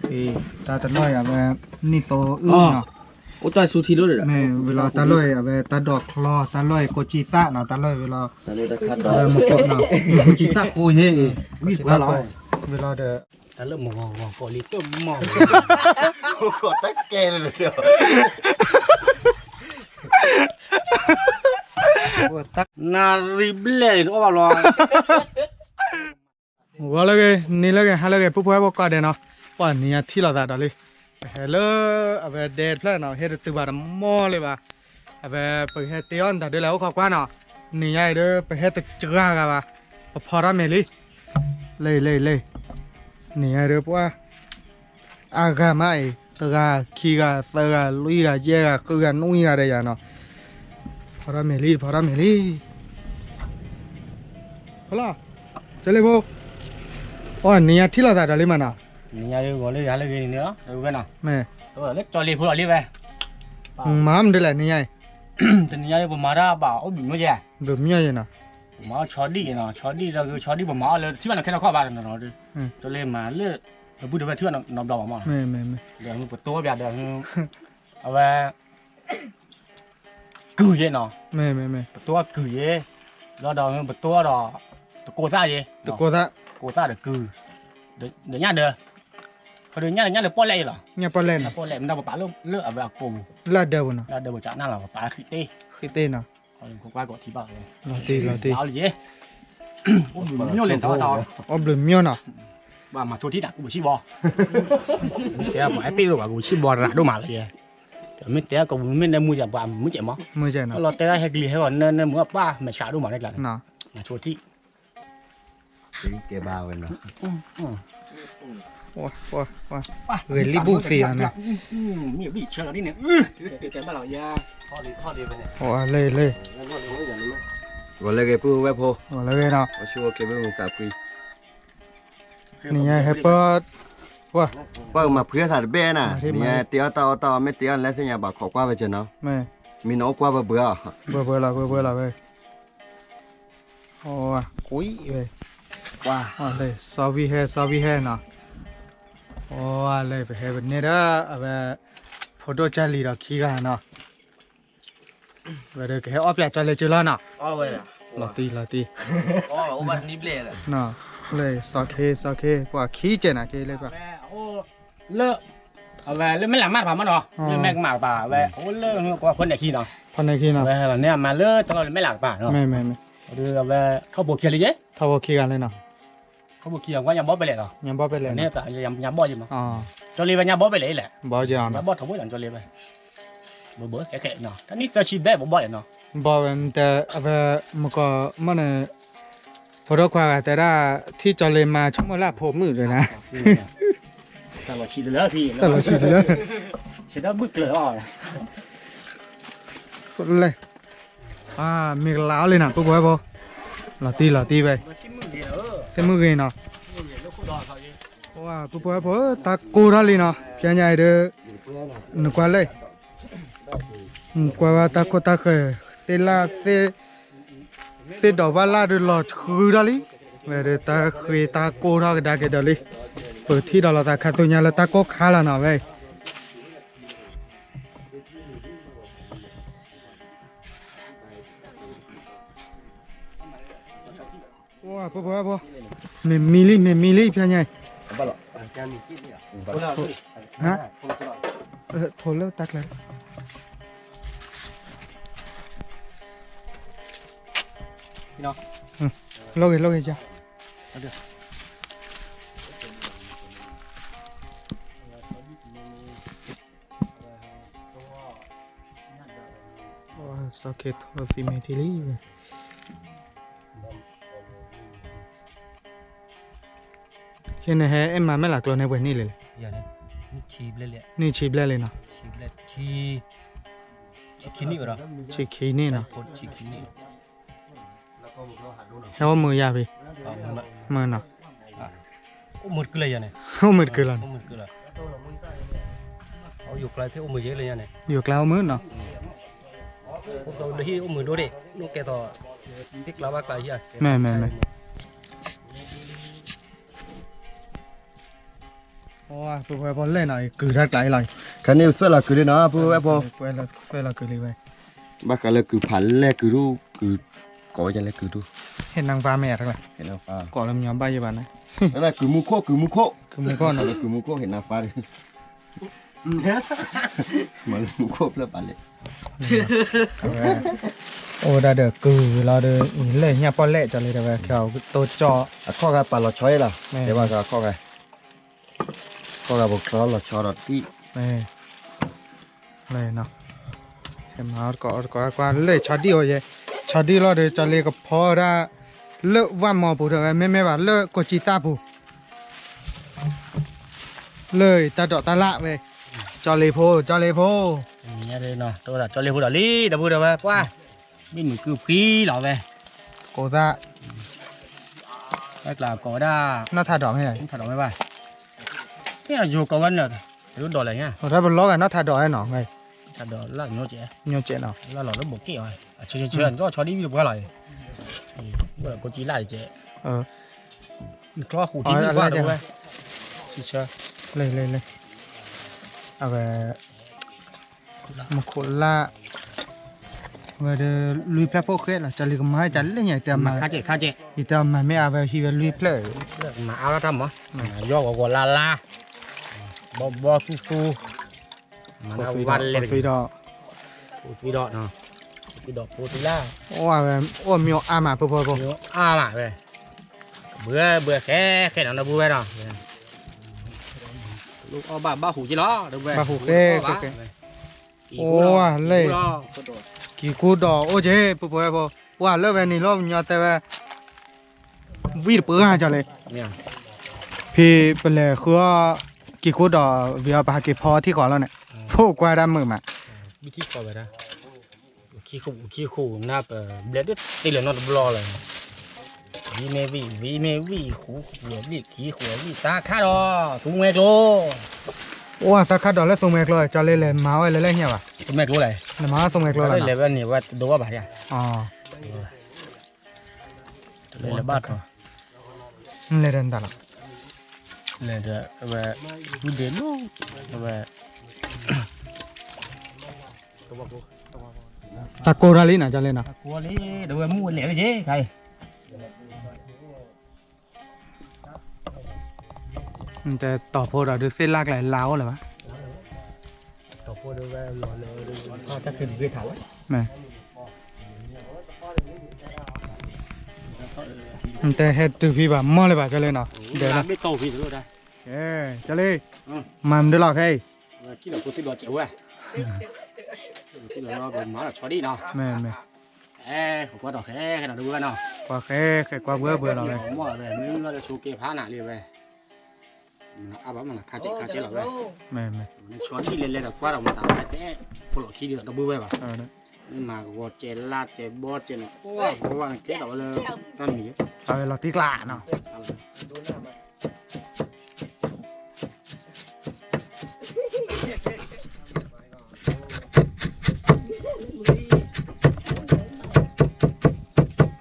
တၢ်တလီၢ်အံၤအဝဲ နံၣ်သိအုၣ်နီၤ, အိၣ်တၢ်ဆူထံလိၣ်ဒီး မ့ၢ်ဝံၤလီၤ တၢ်လီၢ်အံၤအဝဲတၢ်ဒိးချီ တၢ်လီၢ်အံၤကိးကံသၣ်နီၤ, တၢ်လီၢ်အံၤဝံၤလီၤ အဝဲမူခိၣ်နီၤ ကိးကံသၣ်ကိးယဲၢ်အံၤ ဝံၤလီၤဒီး တၢ်လၢမုၢ်ဂီၤဂီၤကိးလံတမီၢ် တၢ်ကဲလၢ နၣ်ရံၣ်ဘျဲၣ်တအီၣ်ဘၣ်လီၤ ဂီၤလၢဂ့ၤ နံၤလၢဂ့ၤ ဟါလၢဂ့ၤ ပုၢ်ဖိဝဲၢ်ဖိကိးဂၤဒဲးနီၤ, ပှၤနံၤညါထံၣ်လိာ်သးဒီးလံ, ပဟဲလၢ အဝဲဒဲတဖျၢၣ်နီၤ ဟဲတတုၤဘၣ်တမီၢ်လၢၤဘၣ်, အဝဲပဟဲတ့အီၣ်နတၢ်ဒုးလဲၣ်အိၣ်ခိးကွၢ်နီၤ, နံၤညါအံၤဒီး ပဟဲတစှၤဂၤဘၣ်, ပဖီထီၣ်မဲာ်လံ, လၢလၢလၢ, နံၤညါအံၤဒီးပှၤ အါဂၤမးအံၤ တဂၤ ခံဂၤ သၢဂၤ လွံၢ်ဂၤ ယဲၢ်ဂၤ ဃုဂၤ နွံဂၤဒီးယၤနီၤ, ဖီထီၣ်မဲာ်လံ ဖီထီၣ်မဲာ်လံ, ဖီလီၤ, ကၠီလ့ဖိ, အိ နံၤညါထံၣ်လိာ်သးဒီးလံမးနီၤ, နံၤညါဂီၤလၢဂ့ၤဟါလၢဂ့ၤန့ၣ်လီၤ, ဝဲနီၤ, လၢကၠီလ့ဖိလီၤလံဝဲ, မၤမနုၤလဲၣ်နံၤညါအံၤ, တနံၤညါပမၤတၢ်ဘၣ်အိၣ်ဘျုးမ့ၢ်ယဲ, ဘျုးမ့ၢ်ယဲနီၤ, မၤအီၣ်ဆီဒံၣ်နီၤ ဆီဒံၣ်ဒီး ဆီဒံၣ်ပမၤအီၣ်လၢထံၣ်ဘၣ်နီၤခဲလၢာ်ခီဘၣ်နီၤ, ကၠီလ့မၤလၢ အပုၢ်ဒီးဝဲထံၣ်ဘၣ်နီတဘျီဘၣ်မး, ဒီးပတိဘၣ်ဒီး အဝဲ ကုၢ်ယဲနီၤ, ပတိအီၣ်ကုၢ်ယဲ, ဒီးဒီးပတိအီၣ်ဒီး တကိးသၣ်ယဲ, ကိးသၣ်ဒီးကုၢ်, ဒီးညၣ်ဒၢ, ခီဒီးညၣ်ဒၢ ညၣ်ဒၢပီၣ်လဲၣ်ယဲလီၤ, ညၣ်ပီၣ်လဲၣ်န့ၣ်, ပီၣ်လဲၣ်မ့ၢ်ဒၣ်ပပာ်လၢအဝဲအကိာ်ပူၤ, လၢအဒၢပူၤနီၤ, လၢအဒၢပူၤကနၣ်လီၤ ပပာ်ဃံးတ့ၢ်, ဃံးတ့ၢ်နီၤ, လီၤတံၢ်လီၤတံၢ်, အိၣ်ဘျုးမ့ၢ်နီၤ, ဘၣ်မၤဆိထံၣ်တၢ်ကူပဆံၣ်ဘီ, တဲပှၤအဲၣ်ပ့ၣ်လိာ်ပှၤကူပဆံၣ်ဘီရၤဒိၣ်မးလၢယဲ, မ့ၢ်တဲကဝံၤမ့ၢ်နၢမူယၤပှၤမုၢ်ကဲမး, လီၤတဲဒၣ်ဟဲကလံၤဟဲဂီၤနၢနၢမူအပၢ်မဲာ်ဆှးဒိၣ်မးန့ၣ်ကျါန့ၣ်, မၤဆိထံၣ်, ကဲဘၣ်ဝဲနီၤ, ဂဲၤလံၣ်ဘူၣ်သ့အီၤန့ၣ်, မ့ၢ်ဘံၣ်ဆၢလီၤဒ်န့ၣ်, လၢလၢ, ဂီၤလၢဂ့ၤ ပုၢ်ဝဲၢ်ဖိ, ဂီၤလၢဂ့ၤနီၤ, ဆူၣ်အိၣ်ချ့မုၢ်မုၢ်သးဖှံ, နံၤညါဟဲပၢ, ပှၤကမၤဖှံအသးတဘ့ၣ်နၤ, နံၤညါတ့အီၣ်တၢ်အီၣ်တၢ်အီ မ့ၢ်တ့အီၣ်လဲၣ်သ့ၣ်ညါဘၣ်ခိးကွၢ်ဝဲကနီၤ, မ့ၢ်နအိၣ်ကွၢ်ဘၢဘၢအီၤ, ဘၢဘၢလီၤ ဘၢဘၢလီၤဝဲ, ကွံာ်ဝဲ, လၢ စီၤဝံဟဲ စီၤဝံဟဲနီၤ, လၢပဟဲပနဲဒၣ် အဝဲ ဖိဒိၣ်ကၢ်လံၤဒီးခံဂၤနီၤ, ဝဲဒီးကဟဲအီၣ်ပျးကၠီလဲကၠီလီၤနီၤ, လီၤတံၢ်လီၤတံၢ်, လၢစီၤခ့ စီၤခ့ ပှၤခံကဲနၤက့လၢပှၤ လၢ အဝဲလၢမဲၢ်လးမၢ်တပၤမးနီၤ, လၢမဲၢ်ကမၣ်တပၤ အဝဲအိၣ်လၢကိးဖီနဲၣ်ခံနီၤ, ဖီနဲၣ်ခံနီၤ, အဝဲန့ၣ်အမၤလၢတလီၢ်လၢမဲၢ်လးတပၤနီၤ, အဝဲထီၣ်ဖိခံဂၤလံယဲ, ထီၣ်ဖိခံဂၤလံနီၤ, ထီၣ်ဖိခံဂၤ ကွၢ်ညါဘီပဲလဲၣ်နီၤ, ညါဘီပဲလဲၣ်, ညါဘီယဲမး, ကၠီလ့ဝဲညါဘီပဲလဲၣ်လဲၣ်, ဘီယဲ, ညါဘီထီၣ်ဖိယဲ ကၠီလ့ဝဲ, ဘၣ်ဘၣ်ကဲကဲနီၤ, တၢ်နံၣ်သၢဆံဘဲဘီဘီယဲနီၤ, ဘီဝဲ အဝဲမုၢ်ကီၢ်မ့ၢ်န့ၣ် ဖိဒိၣ်ခွါဂၤတဲဒၣ် ထံၣ်ကၠီလ့မၤဆိကမိၣ်လၢအဖိမုၣ်တဲဒၣ်, တၢ်လီၤဆံးတလၢ, တၢ်လီၤဆံးတလၢ, ဆဲးဒၣ်ဘုၣ်ကျၢၤအီၤ, လဲၣ်, မ့ၢ်ကလးအီၤလံနီၤ ပုၢ်ဖိဝဲၢ်ဖိ, လီၤတံၢ်လီၤတံၢ်ဝဲ, သ့ၣ်မုၢ်ဂ့ၤနီၤ, ပုၢ်ဖိဝဲၢ်ဖိ တၢ်ကိၢ်ထီၣ်လံနီၤ ဖဲညါအံၤဒီး, နကွၢ်လဲၣ်, နကွၢ်ဝဲတၢ်ကိၢ်တၢ်ဃဲၤ, သ့ၣ်လၣ်သ့ၣ် သ့ၣ်ဒီးဘၣ်လၣ်ဒီးလီၤဆှုထီၣ်လံ, ဝဲဒီးတၢ်ဃ့တၢ်ကိၢ်ထီၣ်ကဒါက့ၤဒီးလံ, ပထံၣ်ဒီးလီၤသးခါဆူညါလၢတၢ်ကိၢ်ခါလီၤနီၤဝဲအံၤ, ဖိဖိဖိ, မ့ၢ်မံလံ မ့ၢ်မံလံ ဖဲညါအံၤ, ဟါ, ထိးလၢတၢ်ကျဲ လီၤဂ့ၤ လီၤဂ့ၤယါ, စီၤခ့ထိးသံမ့ၢ်ထံလံ, ခဲန့ၣ်ဟဲအဲၣ်မၤမဲာ်လးကျိန့ၣ်ပှဲၤနံၣ်လဲၣ်လဲၣ်, နံၣ်ဆံဘျဲၣ်လံနီၤ, ဆံခံနံၣ်နီၤ, ဟဲအိၣ်မုာ်ယါဖဲ, မုာ်နီၤ, အိၣ်မုာ်တကုလၢၤ, ယွၤကျါအိၣ်မုာ်နီၤ, အိၣ်မုာ်ဒိၣ်ဒံး, အိၣ်ကဲသိး, မ့ၢ်မ့ၢ်မ့ၢ် ပဝဲဖိလဲၣ်နီၤ ကုၤတၢ်ကျးအံၤလီၤ, ခါန့ၣ်သွဲၣ်လီၤကုၤလံနီၤ ပဝဲဖိ, သွဲၣ်လီၤကုၤလံဝဲ, ဘၣ်ဃးလၢကုၤဖးလဲၢ်ကုၤဒူၣ်, ကုၤကိးဝဲဒ်လဲၣ်ကုၤဒူၣ်, ဟဲနၢ်ဖးမ့ၢ်ဧါ, ကိးလၢမညီဘၣ်ယဘၣ်န့ၣ်, ကုၤမူခိၣ် ကုၤမူခိၣ်, ကုၤမူခိၣ်နီၤ, ကုၤမူခိၣ်ဟဲနၢ်ဖးဒီး မၤလၢမူခိၣ်ဖျၢၣ်ပာ်လဲၣ်, အိၣ်ဝဲဒၣ်ဒီးကုၤလီၤဒီး လဲၣ်ညၣ်ပီၣ်လဲၣ်ကၠီလံ တဲဝဲခဲအံၤတိကၠီ, အခီၣ်ဂၤပာ်လီၤဆီအံၤလီၤ, တဲဘၣ်အခီၣ်ဂၤ, အခီၣ်ဂၤပချီလီၤဆီဒီးတံၢ်, ဟဲမၤအီၣ်တကိးအီၣ်တကိးကွၢ်လဲၣ်ဆီဒံၣ်အီၤယဲ, ဆီဒံၣ်လီၤဒီးကၠီလံကဖီဒၣ်, လၢဝၣ်မီၤပူၤဒီးဝဲ မ့မ့ၢ်ဘၣ်လၢကိးကၠံသၣ်ပူၤ လၢတၢ်ဒိးတၢ်လၣ်ဝဲ, ကၠီလ့ဖိ ကၠီလ့ဖိ, ကၠီလ့ဖိဒီးလံ ဒီပုၢ်ဒီဝဲၢ်ပှၢ်, မ့ၢ်မုာ်ကုဖှံလီၤဝဲ, ကိးသၣ်, တၢ်ကျးကိးဝဲဒၣ်, နီၢ်ထးဒီးမ့ၢ်, နီၢ်ထးဒီးမ့ၢ်ဘၣ်, မ့ၢ်ယိၤကိးဝဲန့ၣ်, တဒိၣ်ဒီးလဲၣ်ညါ, တၢ်ပလီၢ်ဂၤနီၢ်ထးဒီးနီၤ, နီၢ်ထးဒီးလၢညိကဲး, ညိကဲးနီၤ, လၢလီၤလၢဘိးက့ၣ်အီၤ, အဆၢဆၢဆၢ ကၠီဆီဒံၣ်မ့ၢ်တပှၢ်လီၤ, ဘၣ်ကိးကၠံလၣ်တကဲး နချီဃိးထံၣ်မ့ၢ်ပှၢ်တဝဲ, ဆၢ, လၢလၢလၢ, အဝဲ, မူခိၣ်လၢ်, ဝဲဒီးလွံၢ်ဖျၢၣ်ဖိၣ်ဃဲလီၤ ကၠီလံကမၤကၠီလၢညါ ယတဲမၤ, ယတဲမၤမ့ၢ်အဝဲဟံးဝဲလွံၢ်ဖျၢၣ်, မၤအါလီၤတၢ်မၤ, ယီၢ်ဂီၤဂီၤလါလါ, ဘီဘီသူသူ, မၤဝဲလဲၣ်, ဖိသံဒီး, ဖိသံဒီး, ဖိသံဒီးဖိသံလၢ, အိၣ်ဝဲ, အိၣ်မ့ၢ်အါမးဖိဖိဖိ, အါမးဝဲ, ဘှဲဘှဲဃဲဃဲနီၤ ဒီပုၢ်ဝဲၢ်နီၤ, အီၣ်ဘၣ်ဘၣ်ဟူးက့လီၤ, ဘၣ်ဟူးဃဲဃဲဃဲ, အိၣ်ဝဲလဲၣ်, ကံၤကူဒီးအိၣ်က့ ဖိဖိဝဲဖိ, ဝဲလၢဝဲန့ၣ်လီၤ ပညီတဲဝဲ ဝံၣ်တပှၢ်ကၠီလံ, ဖဲပလဲၤဃုအီၣ်, က့ၤခိၣ်ဒီးဝံၤအီၤ ပဟးက့ၤဖီထံၣ်ဃီလီၤန့ၣ်, ဖိကွၢ်ဒၣ်မုာ်မး, ဝံၣ်ထံၣ်ဃီဝဲဒၣ်, ခံဃူခံဃူနၢ်ပဘျဲၣ်ဒ်တ့ၢ်လၢၤနီတဘျီလၢၤ, ဝံၣ်မ့ၢ်ဝံၣ် ဝံၣ်မ့ၢ်ဝံၣ် ဃူဃူဝံၣ် ခံဃူဝံၣ် သးခါဒီး သူမှဲကျိ, အိၣ်သးခါဒီးလၢသူမှဲကျိ ကၠီလံလဲၤမၤဝဲလၢလဲၣ်ညါဘၣ်, သူမှဲကျိလဲၣ်, လဲၤမၤဝဲသူမှဲကျိလီၤ, လဲၤဝဲန့ၣ်ဝဲတဒိဘၣ်ဘၣ်ဒၣ် လဲၤဘၣ်ကီ, လဲၤဒီးနတၢ်လီၤ, လဲၤဒီး အဝဲ ဒုးဒ့ၣ်လိ, အဝဲ တၢ်ကိၢ်ထီၣ်လံနီၤ ကၠီလံနီၤ, တၢ်ကိၢ်လံ ဒီးဝဲမူဝဲလဲၤဝဲက့ၤခါအံၤ, နတဲတီၤဖိဒီးဒုးသ့ၣ်လၢ်ကျဲလါအိၣ်လၢၤဘၣ်, တီၤဖိဒီးဝဲလီၤလၢ တၢ်ခ့တဘ့ၣ်ခါဝဲ, မ့ၢ် နတဲဟဲတုၤဖံဘၣ်မီၢ်လၢၤဘၣ် ကၠီလံနီၤ, ကၠီလံ, မၤမနုၤလီၤခဲအံၤ, မ့ၢ်မ့ၢ်, ကွၢ်ဃဲဃဲဒီးဒုးဝဲနီၤ, ကွၢ်ဃဲဃဲကွၢ်ဘှဲဘှဲလီၤဝဲ, မ့ၢ်မ့ၢ်လၢဆိကဲဖးနၤလံဝဲ မ့ၢ်အါဘၣ်မ့ၢ်လၢခါစဲးခါစဲးလီၤဝဲ, မ့ၢ်မ့ၢ်, ဆီဒံၣ်လဲၤလဲၤဒီးကွၢ်ဒီးမၤတၢ်ဝဲတဲ, ဖိလီၤခံဒံးဒီးတဘှံးဝဲဘၣ်, မ့ၢ်မၤကဝီၤစဲးလါစဲးဘီစဲးန့ၣ်, ပဝဲကဲထီၣ်ဝဲလၢတၢ်မံၤ, အဝဲလီၤတံၢ်ကျါနီၤ, သလိၣ်သ့ဒီး ကၠီလံဘၣ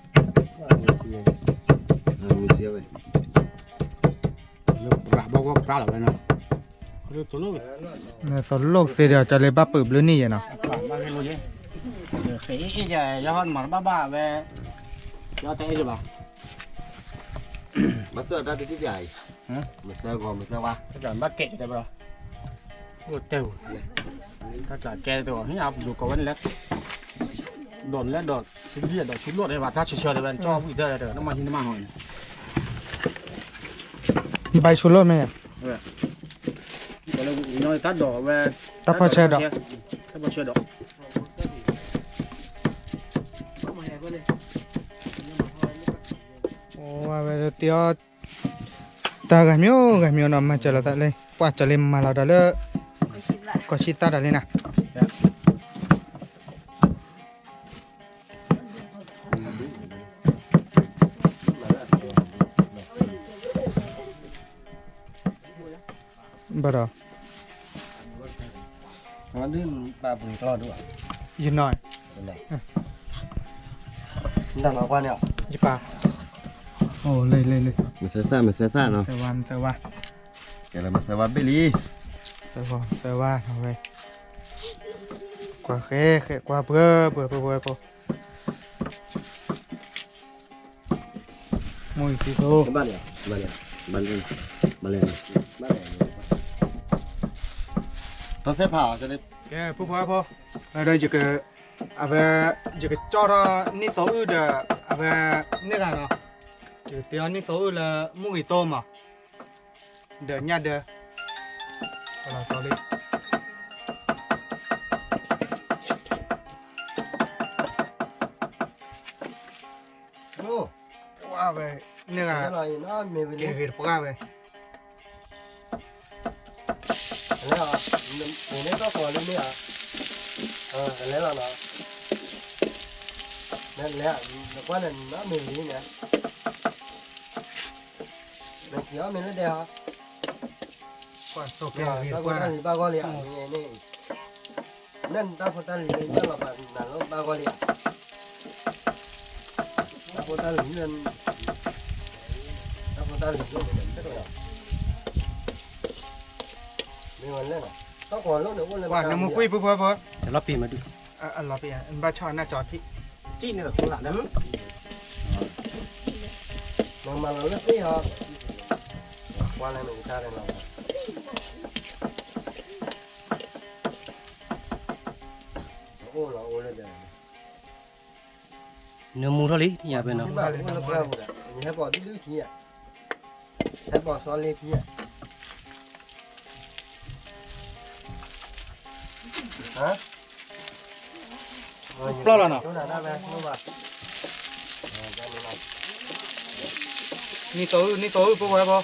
်ပုၢ်ဘျုးနံၣ်ယဲနီၤ, မၤသၢတၢ်တထံၣ်ပၠးအံၤ, ဘၣ်ကဲတဲဘၣ်, တၢ်ကျးကဲတဝီၤ ဟံၣ်အပူၤဒိၣ်ကီးဝဲန့ၣ်လဲၣ်, ဒီးနလဲၣ်ဒီး ဆူဘံၣ်ဒီးဆူလိၣ်ဒီးဘၣ် တၢ်ဆၢဆၢဒီးဝဲ ကၠီဝံၣ်တၢ်ဒီး နမၤဟံၣ်နမၤဟီၣ်န့ၣ်, ဘၣ်ဆူလိၣ်မ့ၢ်, တၢ်ဒိးဝဲ, တၢ်ဖီဆဲဒီး, တၢ်ဖီဆဲဒီး, အိၣ်ဝဲတ့အီၣ် တၢ်ဂၤမံၤဂၤမံၤနီၤ မၤစၢၤလီၤသးလၢ ပှၤကၠီလံမၤလီၤဒီးလၢ ကီၢ်ဆံသၣ်ဒီးလံနီၤ, ဘၣ်ဒီး ယနီၤ, ယပၢ်, အိၣ်လၢလၢလၢ, မသဲသၣ် မသဲသၣ်နီၤ, မသဲဝါ မသဲဝါ, က လၢမၤစၢၤဝါဘ့ၣ်လံ, စၢၤဝါ, စၢၤဝါဝဲ, ကွၢ်ဃဲ, ဃဲကွၢ်ပှဲၤပှဲၤပှဲၤပှဲၤပှဲၤ, မူဂံၢ်ထံသိ, တၢ်သဲဖးအီၤ, ကဲ ဖိဖိဖိ, ဒီးယက, အဝဲ, ယကကၠီထီၣ်နံၣ်သိအုၣ်ဒီး, အဝဲ, န့ၢ်ဂၤနီၤ, ယကတ့အီၤနံၣ်သိအုၣ်လၢမူဂံၢ်သိမး, ဒီးညၣ်ဒၢ, လီၤလံ ဝဲ, န့ၢ်ဂၤ, ဂ့ၤတပှၢ်ဝဲ, လဲၤ, မ့ၢ်န့ၣ်တၢ်ကီၤလံမ့ၢ်ဧါ, လဲၤလီၤနီၤ, လဲၤ, နကွၢ်န့ၣ်နီၤမ့ၢ်လံန့ၣ်, နက့ၤအီၣ်မ့ၢ်လၢဒဲးဧါ, တၢ်ဖိတၢ်လံၤဘၣ်ဂီၢ်လံဧါ, န့ၣ်, နတၢ်ဖိတၢ်လံၤလၢညၣ်လီၤပာ်နၤလၢဘၣ်ဂီၢ်လံဧါ, တၢ်ဖိတၢ်လံၤလၢ, တၢ်ဖိတၢ်လံၤလၢန့ၣ်, မ့ၢ်ဝဲလဲၣ်နီၤ, တၢ်ကီၤလၢန့ၣ်အိၣ်လၢ, နမူကွံာ်ဖိဖိဖိ, တလီၤပံာ်မဒုး, အလီၤပံာ်, နဘၣ်ဆီၣ်နၢ်ကၠီထံ, ကံၣ်န့ၣ်လီၤ, နမၤလီၤလၢသ့ၣ်ဧါ, ကွၢ်လၢနကတၢၢ်လီၤ, အိၣ်လီၤအိၣ်လၢဒဲး, နမူထီၣ်လံ, ယၤပနီၤ, ဟဲပိာ်ဒုဒုခံဧါ, ဟဲပိာ်စီလ့ခံဧါ, ပျီၢ်လီၤနီၤ, နံၣ်သိအုၣ် နံၣ်သိအုၣ် ဖိဝဲဖိ,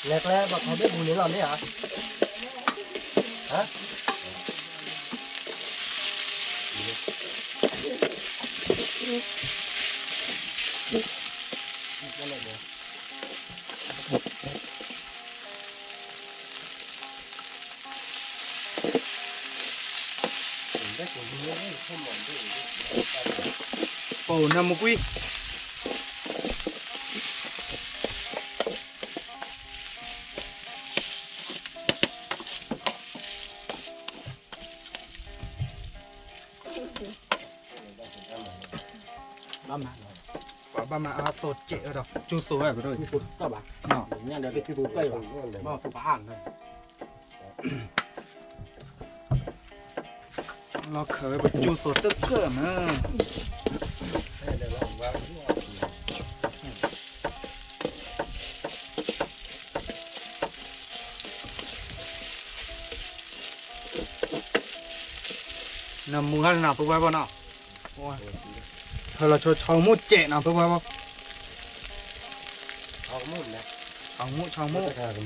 လဲၤကျဲပှၤခီဘ့ၣ်ပူၤန့ၣ်လီၤမ့ၢ်ဧါ, ပအိၣ်နၢမူကွံာ်, ပှၤဘၣ်မၤအါသိးစဲးဝဲဒီး ကၠိသိးဝဲပဒိၣ်, ညၣ်ဒီးကၠိသိးကၢ်ယီၤ, ဘၣ်သိးပအါ, လီၤခၢးဝဲပကၠိသိးတကၢၢ်မး. နမူဟါလၢနၤ ဖိဝဲဖိနီၤ, ဟဲလီၤဆိဆီမိၢ်စဲးနီၤ ဖိဝဲဖိ, ဆီမိၢ် ဆီမိၢ်.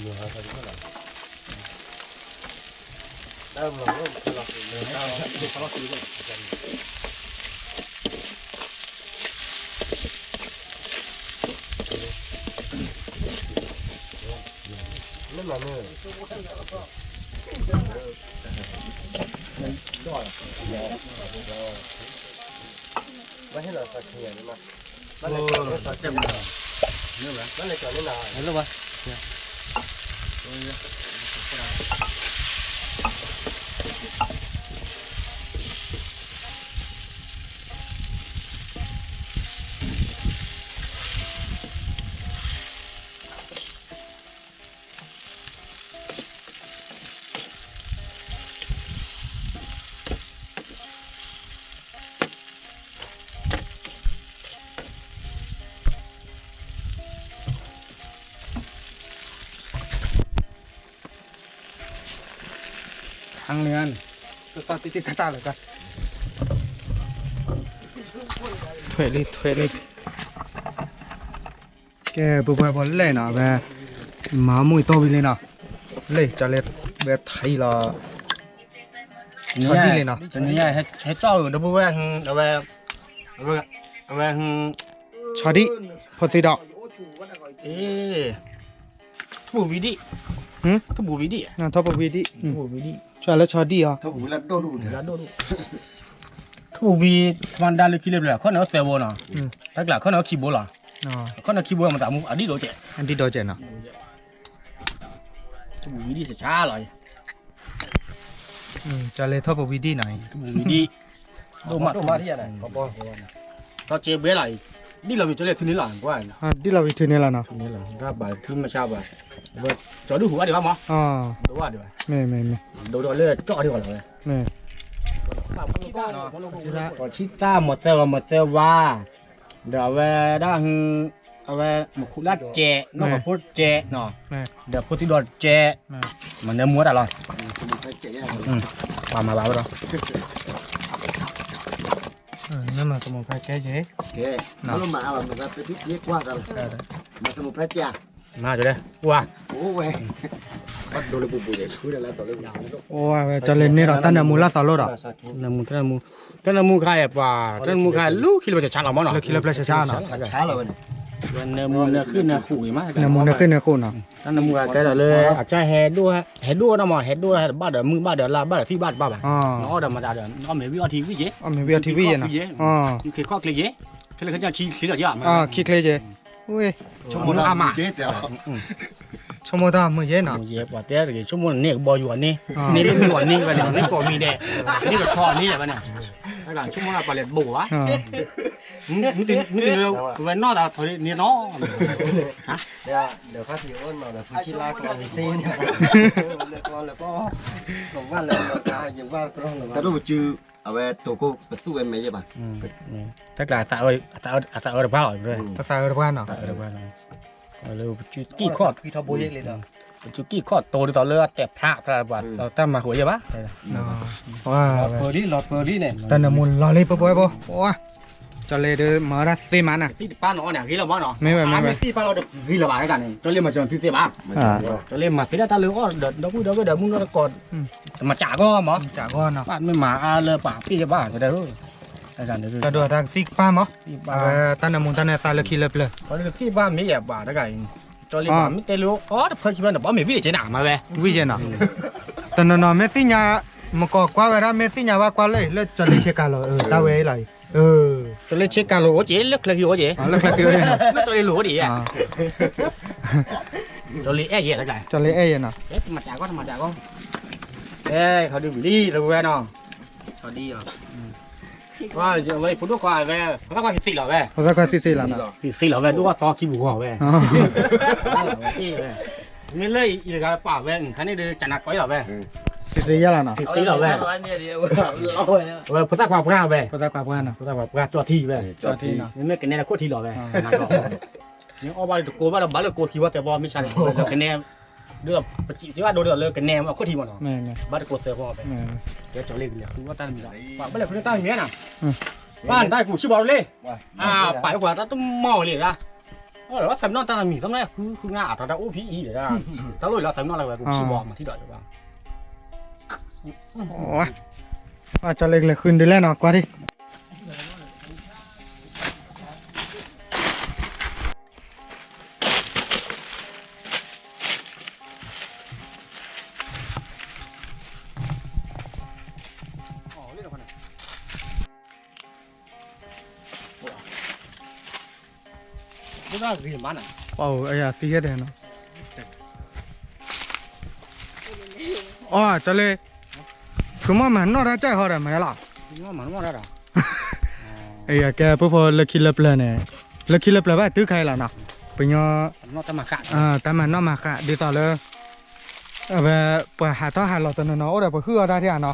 ထွဲလံ ထွဲလံ. ကဲ ပှၤပှၤပှၤလဲၣ်နီၤ အဝဲ မၤမူအံၤတီၢ်ဝံၤလံနီၤ, လၢကၠီလဲ ဝဲထံလီၤ, ဆီဒံၣ်လံနီၤ, ဟဲကၠီၣ်ဒီပုၢ်ဝဲၢ်, အဝဲ, အဝဲ, ဆီဒံၣ်, ဖိသံဒီး, ထီၣ်ပူၤဝံၤဒံၣ်, ထီၣ်ပူၤဝံၤဒံၣ်, ထီၣ်ပူၤဝံၤဒံၣ်, ဆီလၢဆီဒံၣ်အီၤ, ထီၣ်ပူၤဝံၤ, မၤဒါလၢခံလၢပျၢၤ ခီၣ်န့ၢ်အိၣ်သၢဘိနီၤ, တၢ်ကျးခီၣ်န့ၢ်အိၣ်ခံဘိလီၤ, ခီၣ်န့ၢ်ခံဘိမတၤမူ အဒံၣ်ဒိၣ်ကဲး, အဒံၣ်ဒိၣ်ကဲးနီၤ. ထီၣ်ပူၤဝံၤဒံၣ်ဆါလီၤအံၤ, ကၠီလ့ထီၣ်ပူၤဝံၤဒံၣ်နီၤအံၤ, ထီၣ်ပူၤဝံၤဒံၣ်, ဒိၣ်မးဒိၣ်မး, ထီၣ်က့ဘဲလီၤအံၤ, ဒ်လီၤဝံၤကၠီလ့ထုန့ၣ်လီၤ, ဒ်လီၤဝံၤထုန့ၣ်လီၤနီၤ, ဒ်လီၤဝံၤထုမးဆါဘၣ်, ကၠီဒုၣ်ဟူးဘၣ်ဒံးဘၣ်မး, ဒိၣ်ဘၣ်ဒံးဘၣ်, မ့ၢ်မ့ၢ်မ့ၢ်, ဒိၣ်ဒီးလၢကၠီဒံးဘၣ်လီၤဝဲ, မ့ၢ် ကီၢ်ဆံသၣ်မီၤသၢဂီၤမီၤသၢဝါ, ဒီးအဝဲဒၣ်, အဝဲမူခိၣ်လၢကဲး နီၢ်ကီၢ်ဖိကဲးနီၤ, ဒီးဖိသံဒီးကဲး, မၤနၢမူတၢ်လီၤ, ပှၤမၤဘၣ်ဝဲဒီး, နမၤသမူဖဲကဲးက့ၤ, မၤသမူဖဲကဲး, မၤဝဲ, အိၣ်ဝဲ, ကၠီလ့န့ၢ်ဒီးတၢ်နၢမူလၢသီလိၣ်ဒီး, နၢမူ, တၢ်နၢမူခါအံၤပှၤ, တၢ်နၢမူခါလူၤခံလၢပှၤဆါလီၤမးနီၤ, လၢခံလၢပျၢၤဆါဆါနီၤ, နၢမူနၢဃ့ၢ်နၢဃိးဂ့ၤမး, နၢမူနၢဃ့ၢ်နၢဃိးနီၤ, တၢ်နၢမူခါကဲဒီးလၢအကၢ်ဟဲဒိၣ်, ဟဲဒိၣ်နီၤမး, ဟဲဒိၣ်ဟဲတဘၣ်ဒီးမုၢ်ဘၣ်ဒီးလါဘၣ်ဒီးသံၣ်ဘၣ်တဘၣ်ဘၣ်, နအီၣ်ဒီးမၤသးဒီး နအီၣ်မ့ၤဝံၣ်အီထံဝံၣ်က့ၤ, အီၣ်မ့ၤဝံၣ်အီထံဝံၣ်ယဲနီၤ, နခ့ခီၣ်ချ့က့ၤ, ခဲလၢာ်ခဲဆ့ခံလီၤက့ၤ, ခံချ့က့ၤ, ဆိကမိၣ်တၢ်မုာ်ယဲနီၤ, ဆိကမိၣ်တၢ်မုာ်ယဲနီၤ, ပှၤတဲတဂ့ၤ ဆိကမိၣ်န့ၢ်ကဘီယူၤအီၤန့ၢ်, န့ၢ်လၢမုာ်အီၤန့ၢ်ဝဲန့ၣ်, န့ၢ်ကိးမံၤဒဲး, န့ၢ်ကဆီန့ၢ်ဒဲးဝဲန့ၣ်, ဆိကမိၣ်တၢ်ပှၤလဲၤတဘိးဘၣ်, မ့ၢ်တန့ၢ်ဝဲနီၢ်သးထီၣ်န့ၢ်နီၤ, ဒီးဖါထံးအိၣ်နီၤဒီးဖုဆံလါကီးမံၤစ့န့ၣ်, တၢ်ဒိၣ်ပစု, အဝဲတိၤကိၢ်ပသူၣ်ဝဲမဲာ်ယဲၢ်ဘၣ်, တၢ်ကျါ, အသးအၢတပှၢ်လီၤ, တၢ်သးအၢတပှၢ်နီၤ, လၢပစုကံၢ်ခီၣ်, ပစုကံၢ်ခီၣ်တိၤဒ်သိးလၢအတဲာ်ဖျါဖျါပှၤ, တၢ်မၤဟိးယဲၢ်ဘၣ်, လီၤပၢၤလံလီၤပၢၤလံန့ၣ်, တၢ်နၢမူလီၤလံပှဲၤပှဲၤဖိ, ကၠီလ့ဒုးမၤဝဲဒၣ်သ့မးနၤ, သံၣ်တပၢ်နီၤအီၣ်န့ၣ် အဂ့ၤလီၤမးနီၤ, မ့ၢ်ဝဲမ့ၢ်ဝဲ, သံၣ်တပၢ်လီၤတဂ့ၤလၢၤဘၣ်တဂၤန့ၣ်, ကၠီလ့မၤစၢၤသုသ့ဘၣ်, ကၠီလ့မၤသ့ဒၣ်တၢ်လၢအီၣ်ဒီးဒီပုၢ်ဒီဝဲၢ်ဒီးမုၣ်နီၢ်တကိး, တမၤစၢၤအဂီၢ်မး, မၤအါလၢပှၤပ့ၢ်ယဲၢ်ဘၣ်, တၢ်ဒိၣ်တၢ်သံၣ်တပၢ်မး, အဝဲတၢ်နၢမူတၢ်နၢသးလၢခံလၢပျၢၤ, သံၣ်တပၢ်မ့ၢ်ယဲၢ်ဘၣ်တဂၤအံၤ, ကၠီလ့မ့ၢ်တဲလိအီၣ်တဖၢခံဘၣ်န့ၣ် ဘၣ်မ့ၢ်ဝံၣ်တကဲနၤမၤဝဲ, ဝံၣ်ယဲၢ်နီၤ, တနီၤနီၤမ့ၢ်သ့ၣ်ညါ, မကီၢ်ကွၢ်ဝဲဒၣ် မ့ၢ်သ့ၣ်ညါဘၣ်ကွၢ်လၢလၢကၠီလ့ဆ့ကၤလိၤ တၢ်ဝဲအံၤလီၤ, ကၠီလ့ဆ့ကၤလိၤအိၣ်က့ၤ လၢချၢက့ၤအိၣ်က့ၤ, လၢကၠီလ့လိၤအိၣ်ဒံး, ကၠီလ့အဲၣ်ယဲၢ်, ကၠီလ့အဲၣ်ယဲၢ်နီၤ, မၤစၢၤကီၢ် မၤစၢၤကီၢ်, ခီဒုးဝံၤလံတဝဲနီၤ, ဝဲဖိဒိၣ်ခွါဝဲ, ဖိသၣ်ခွါသံလီၤဝဲ, ဖိသၣ်ခွါသံသ့လီၤနီၤ, သံသ့လီၤဝဲ ဒိၣ်ထီၣ်သီခံပူၤဂီၢ်ဝဲ, မ့ၢ်လၢအံၤတဂၤပာ်ဝဲ ခါန့ၣ်ဒီး ကနၤကီယလီၤဝဲ, သံသ့ယဲၢ်လီၤနီၤ, သံသ့လီၤဝဲ, ဝဲဖိသၣ်ခွါပှၢ်ဝဲ, ဖိသၣ်ခွါပှၢ်နီၤ, ဖိသၣ်ခွါပှၢ်ကၠီထံဝဲ, ကၠီထံနီၤ, မ့မ့ၢ်ကနဲလၢခိၣ်ထံလီၤဝဲ, မ့ၢ်အီၣ်ဘၣ်လၢတကိးဘၣ်ဒီး ဘၣ်လၢကိးခံဝဲသဲဘီမ့ၢ်ဆါန့ၣ်, လၢကနဲ, ဒ်သိးပစံးတ့ၢ်ဘၣ်ဒိဒ်သိးလၢကနဲအခိၣ်ထံမးနီၤ, ဘၣ်တကိးသဲဘီ, ကၠီလ့ကလဲၤဃုအီၣ်တၢ်တမံၤလီၤ, ပှၤဘၣ်လဲၤဃုတၢ်တမံၤနီၤ, ပၢ်နတၢ်ကူၣ်ဆံၣ်ဘီတလ့, ပာ်ပှၤတၢ်တမီၢ်လံဒၣ်, သးပ့ၤနီၣ်တၢ်တမံၤ သးပ့ၤနီၣ်ဃုဃုနၤ အတၢ်တအိၣ်ဖံအံၤဒၣ်, တၢ်လိၣ်လီၤသးပ့ၤနီၣ်လၢဝဲကူၣ်ဆံၣ်ဘီမၤထံၣ်ဒီးဘၣ်, ကၠီလ့ကလဲၤဃုဒ်လဲၣ်နီၤ ကွၢ်ဒံး အသံဟဲဒဲးနီၤ, အီ ကၠီလ့, ဖုမီၢ်မၤနီၣ်တၢ်ကၢ်ဟီဒီး မၤလီၤ, ကဲ ပဖိလၢခံလၢပျၢၤန့ၣ်, လၢခံလၢပျၢၤဘၣ်တုၤခါအံၤလီၤနီၤ, ပညီ, တၢ်မၤနီၣ်မၤဃး ဒ်သိးလၢ အဝဲ ပှၤဟးထီၣ်ဟးလီၤတနီၤနီၤ အိၣ်ဒီးပဟုၣ်အီၣ်တၢ်ထဲနီၤ,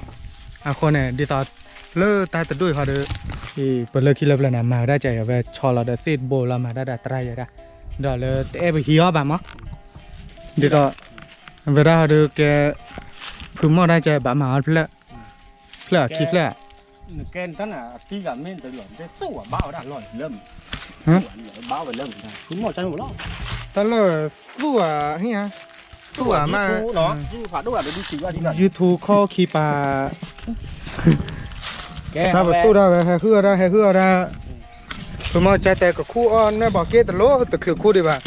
အဃိန့ၣ် ဒ်သိး လၢတၢ်တဒူၣ်အံၤဃီဒီး, ပလၢခံလၢပျၢၤန့ၣ် မၤဝဲဒၣ်ကဲအံၤ အဝဲဆီလီၤဒီးသ့ၣ်တဘိလီၤမၤတၢ်ဒီးတရၣ်ယဲဒၣ်, ဒီးလၢတအဲၣ်ပဟံးအီၣ်ဘၣ်မး, ဒ်သိး အဝဲဒၣ်ဃီဒီးကဲ, ဖုမီၢ်ဒၣ်ကဲဘၣ်မၤအီၣ်တဖျၢၣ်, ဖျၢၣ်အခံဖျၢၣ်, နကဲတၢ်နၤအသံဂၤမ့ၢ်တလီၤ နတဲသူၣ်ဝဲဘၣ်ဝဲဒၣ်လီၢ်လၢမး, ဘၣ်ဝဲလၢမး, ဖုမီၢ်တၢ်မးလီၤ, တၢ်လၢသူၣ်ဝဲဟံၣ်ဧါ, သူၣ်ဝဲမး, YouTube ခီခံပၤ, တၢ်ပသူၣ်ဒၣ်ဝဲ ဟဲဟုၣ်အီၣ်ဒၣ် ဟဲဟုၣ်အီၣ်ဒၣ်, ဖုမီၢ်ကၢတဲကခူၣ်အီၣ်နၢ်ဘီက့တလိၣ် တချုးခူၣ်ဒံးဘၣ်,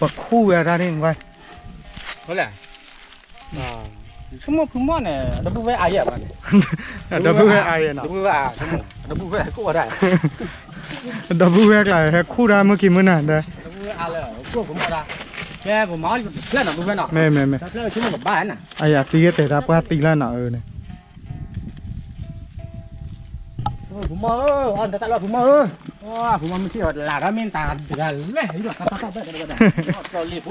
ပခူၣ်ဝဲဒၣ်န့ၣ်ဝဲ ဆိကမိၣ်ဖုမီၢ်န့ၣ် အဒီပုၢ်ဝဲၢ်အါယဲၢ်ဘၣ်န့ၣ်, အဒီပုၢ်ဝဲၢ်အါယဲၢ်နီၤ, အဒီပုၢ်ဝဲၢ်အါ, အဒီပုၢ်ဝဲၢ်ကိးဝဲဒၣ်, အဒီပုၢ်ဝဲၢ်ကျါ ဟဲခူၣ်ဒၣ်မုၢ်ကံၤမုၢ်နၤဒီး, အဒီပုၢ်ဝဲၢ်အါလၢ ကိၢ်ဖုမီၢ်ဒၣ်, ကဲ ပမၤအီၣ်လံ ပဖျၢၣ်နီၤ ပဖျၢၣ်နီၤ မ့ၢ် မ့ၢ် မ့ၢ် တဖျၢၣ်ဆိကမိၣ်ကဘၣ်နၤ အယၤသံယဲၢ်တဲတၢ်ပှၢ်သံလၢနီၤ အၢန့ၣ် ဖိမီၤဧၢ အီၣ်တၢ်လၢဖိမီၤဧၢ ဖိမီၤမ့ၢ်ထံၣ်အီၤတလးဒီးမ့ၢ်တၢ်တဂၤလဲၣ် ဟံးလီၤတၢ်တၢ်တၢ်ဘၣ်တၢ်တၢ် ကျီလံဖိ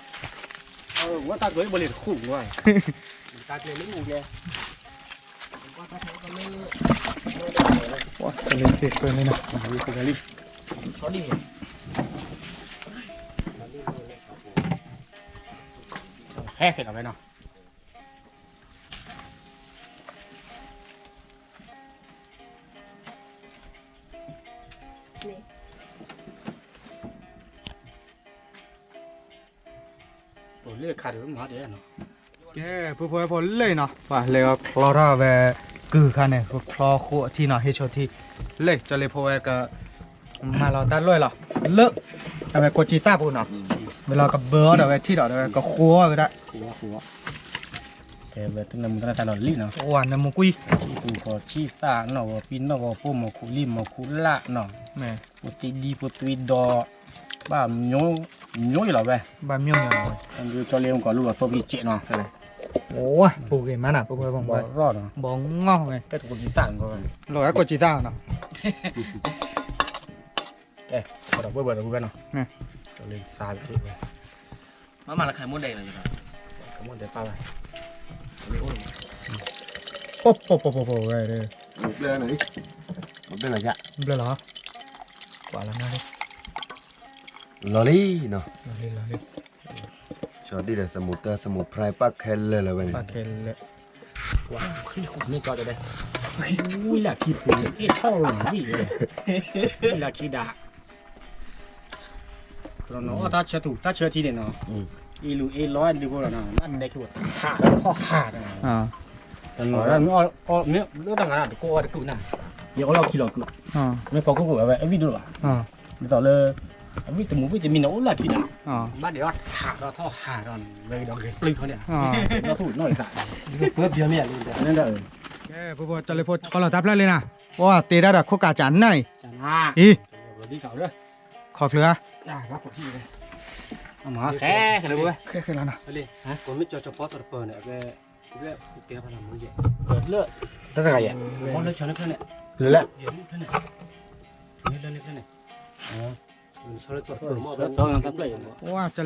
ဝဲတၢ်ကျိၤဘိလံတခူၣ်ဝဲ တၢ်ကျဲလံမူကျဲ တၢ်လံသ့ၣ်ကျဲလံနီၤ ဟဲက့ၤလီၤဝဲနီၤ လ့ၣ်ခါဒ်မၤဒဲးနီၤ ကဲ ဖိဖိဝဲဖိလၢနီၤ ပှၤလဲၤအီၤချီထီၣ်ဝဲ ကုၢ်ခါန့ၣ် ချီဃိအထံနီၤ ဟ့ၣ်ဆိထံ လၢကၠီလ့ဖိဝဲက မၤလီၤတၢ်လွဲၢ်လီၤ လၢ အဝဲကိးကံသၣ်ပူၤနီၤ ဝဲလီၤကဘၢအီၤဒီးဝဲထံၣ်ဒီး ဝဲကဃိအီၤဝဲဒၣ် ကဲဝဲတနၢမူတနၢ်သးလီၤလံနီၤ ဝဲနၢမူကွံ ထံပူၤကီၢ်ဆံၣ်သၣ်နီၣ်ဂီၤပံနီၣ်ဂီၤဖိ မီၤခူလံၣ်မီၤခူလၣ်နီၤ ဖိသံဒံဖိသွံဒီ ဘၣ်မျိုးယလီၤဝဲ ဘၣ်မျိုးယလီၤဝဲ ကၠီလ့မကီၢ်လူလီၤသိပံကဲးနီၤ အိၣ်ပူၤဂ့ၤမးနၤ ပဝဲဘီၣ်ရီနီၤ ဘီၣ်ငီၢ်ဝဲ ကဲကိးကံသၣ်နီၤ လီၤဝဲကိးကံသၣ်နီၤ ကဲ ကီးဒီးဘှဲဘှဲဒီးဝဲနီၤ ကၠီလ့သးဝဲ မ့မ့ၢ်လၢခါမ့ၢ်ဒဲးလီၤ ခါမ့ၢ်ဒဲးပၢ်ဝဲ အိၣ် ပိာ်ပိာ်ပိာ်ပိာ်ဝဲ ဘျဲၣ်လီၤ ဘျဲၣ်လီၤ ကွၢ်လီၤနၤလံ လီၤလံနီၤ လီၤလံ လီၤလံ ကၠီဒံၣ်ဒီး စမူတၢ် စမူဖရၢၣ် ပၣ်ခဲလၢာ်လၢၤဝဲန့ၣ် ပၣ်ခဲလၢာ် ကွၢ် မ့ၢ်ကီးတဲဒဲး ဝံလၢခံပူၤ အ့ၣ်ထီၣ်လီၤဝံ ဝံလၢခံဒၣ် တၢ်ဆၢထူ တၢ်ဆၢထံန့ၣ်နီၤ အ့လူၤအ့လီၤဒုးဖိလီၤနီၤ ဘၣ်နဲၣ်ခံဝဲထးထီၣ်ဟးဒီး တနီၤမ့ၢ်အီၣ်မ့ၢ်လၢတၢ်ငါတကိးအီၤတကုာ်နၤ ယအီၣ်လီၢ်ခံလီၤကုာ် မ့ၢ်ဖီခိၣ်ကိးဝဲ အဝံၣ်ဒိၣ်လီၤဘၣ် ဒ်သိးလၢ အဝံၣ်တမူဝံၣ်တမံၤန့ၣ် အိၣ်လၢခံဒီး ဘၣ်ဒဲးအီၣ်ထးထီၣ်ထီၣ်ဟးဒီး ဝဲဒီးဂဲၤပျုၢ်ထီၣ်န့ၣ် နီၢ်ထူၣ်နီၢ်ဂ့ၤသး ကဲ ဖိဖိကၠီလ့ဖိ ဆီလီၤတၢ်ဖျၢၣ်လံနၤ အိၣ်တ့တၢ်ဒီးခိၣ်ကးကၠးနၢ်အံၤ အံၤ ခီချုးဧါ ခဲခဲလီၤနီၤ တၢ်တဂၤယဲၢ် ကၠီလ့ဆီ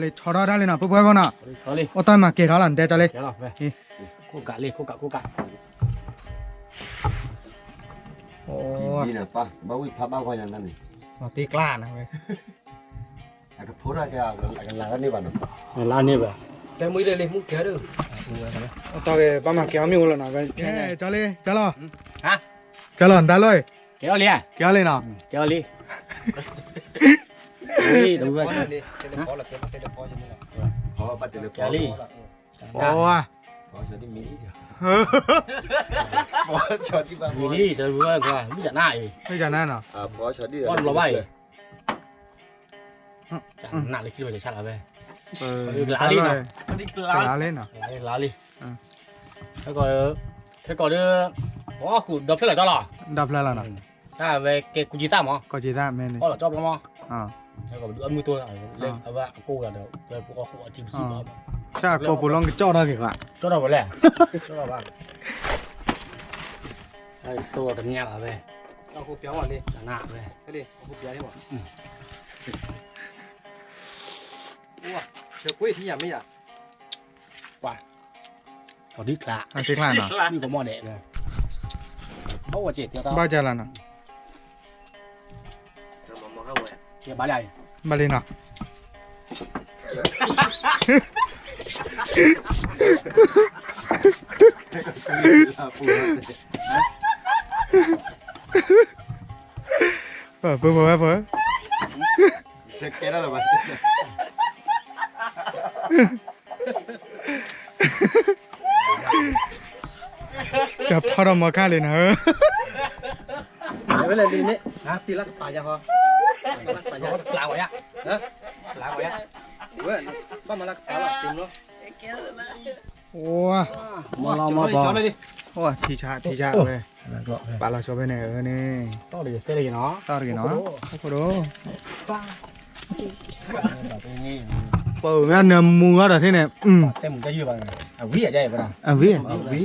ထီၣ်တၢ်လံနီၤ ဖိဖိဖိနီၤ အိၣ်တၢ်မၤကဲၤထီၣ်လီၤ နတဲကၠီလ့ ခိၣ်ကးလံ ခိၣ်ကး ခိၣ်ကး ဘၣ်ဝံၣ်ဖးဘၣ်ဝါညါန့ၣ် တ့ကျါနၤဝဲ အကဖိထီၣ်ကဲ အကလၤတၢ်န့ၢ်ဘၣ်နီၤ လါန့ၢ်ဘၣ် တဲမူလၢလံမူကဲဒၢ အတၢ်ဂ့ၤ ဘၣ်မၤကဲၤအီၤမ့ၢ်အိၣ်လီၤနီၤ ကၠီလ့ ကၠီလီၤ ကၠီလီၤ နတၢ်လီၢ် ကဲအီၤလံ ကဲအီၤလံနီၤ ကဲအီၤလံ လံ တဝဲ ကဲလံ မံၤလံ တဝဲကွၢ် မုၢ်ကနၣ်အံၤ မုၢ်ကနၣ်နီၤ ဘီလီၤဘၣ်အံၤ နးလၢခံလီၤဆါလီၤဝဲ ကလၤလံနီၤ ကလၤလံနီၤ ခဲကီး ခဲကီးဒီး ပအီၣ်ဃုာ်ဒီဖျၢၣ်လီၤတီလီၤ ဒီဖျၢၣ်လီၤနီၤ တၢ်ဝဲကဲကူကံသၣ်မး ကူကံသၣ်မ့ၢ်န့ၣ် အီၣ်လီၤကၠီပျီမး ခဲကီးပဒုးအမုၢ်တိၢ် လၢအဝဲအကိးဂၤဒီး ဝဲပအီၣ်ဃုာ်အီထံပစံးဘၣ် ဆၣ်ကိးပူၤလီၤကကၠီၣ်ထီၣ်က့ၤကွၢ် ကၠီၣ်ထီၣ်ဝဲလဲၣ် ကၠီၣ်ထီၣ်ဘၣ် တိၢ်တမညါဘၣ်ဝဲ အီၣ်ဃုာ်ပျီဝဲလံ နးဝဲ ဆၢကွ့ထံယၤမ့ၢ်ယၤ ကွၢ် အီၤဒ်ကျါ အီၤဒ်ကျါနီၤ မုၢ်ကမီၣ်ဒဲး ဘၣ်ဝဲက့ၤ ဘၣ်ကလၤနီၤ ကဲဘၣ်လံ ဘၣ်လံနီၤ ပှၤပှၤပှၤ ကဖီထီၣ်မီၤခါလံနီၤ ဝဲလဲၣ်လံန့ၣ် တံလၢကပာ်ယၤဟီ ပာ်ယၤ ပျးဝဲယၤ ပျးဝဲယၤ ဝဲ ဘၣ်မၤလၢကပာ်လီၤ တံလီၤ ဝါ မီၤလီၤမီၤဘီ ဝါ ထံဆါ ထံဆါဝဲ ပာ်လီၤဆိဖဲန့ၣ် အၢန့ၣ် တီၢ်တဂ့ၤနီၤ တီၢ်တဂ့ၤနီၤ အခိၣ်ဒိၣ် ပှၤ ပှၤ ပှၤ ပှၤ ပှၤအၢၣ်မ့ၢ်နၢမူအီၤဒီးထံၣ်န့ၣ်, တဲမူတၢ်ယုၢ်ဘၣ်, အဝံၣ်အဝံၣ်,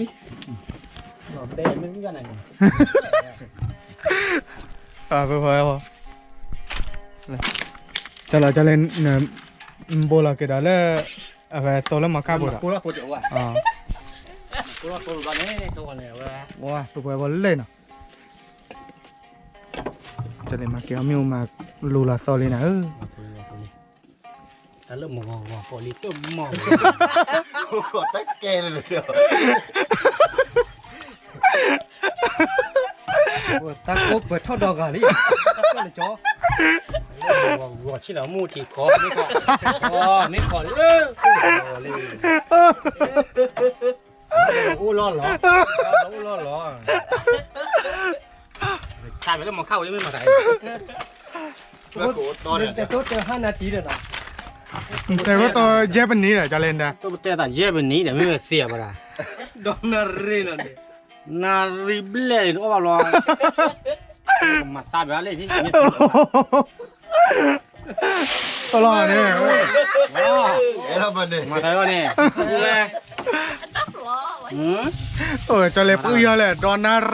တၢ်လီၤကလဲၣ်, ဘိလီၤက့ၤဒီးလၢ အဝဲသိလၢမီၤခၣ်ဘိဒီး, ပှဲၤပှဲၤလဲၣ်နီၤ, ကလဲၤမၤက့ၤအီၤမ့ၢ်အိၣ်မး, လူၤလီၤသီလံနၤဧၢ. တၢ်လၢမဂီၤဂီၤဃီလံတမီၢ်, တၢ်ကဲလၢ, တၢ်ကိးပှဲၤထီၣ်ဒီဂၤလံ, ဂီၤဆ့လီၤမူထံကီ, မ့ၢ်ကီလၢ, လၢ, အိၣ်လီၤလီၤ, အိၣ်လီၤလီၤ, ခါဝဲလၢမီၤခၣ်ဝဲလၢမ့ၢ်မၤတၢ် တဟါနၤတံၤဒီးနီၤ, တဲဝဲတီယဲၢ်ပနံၤဒီး ကလဲၣ်, တတဲသးယဲၢ်ပနံၤဒီး မ့ၢ်ဝဲသ့ၣ်အပှၤဒၣ်, ဒီးနၣ်ရံၣ်နီၤ, နၣ်ရံၣ်ဘျဲၣ်န့ၣ် တအီၣ်ဘၣ်လီၤ, မၤသးဘၣ်လၢ, လီၤန့ၣ်, မၤသးလီၤန့ၣ်, ကလဲၣ်ပှၤယီၤလဲၣ် ဒီးနၣ်ရံၣ်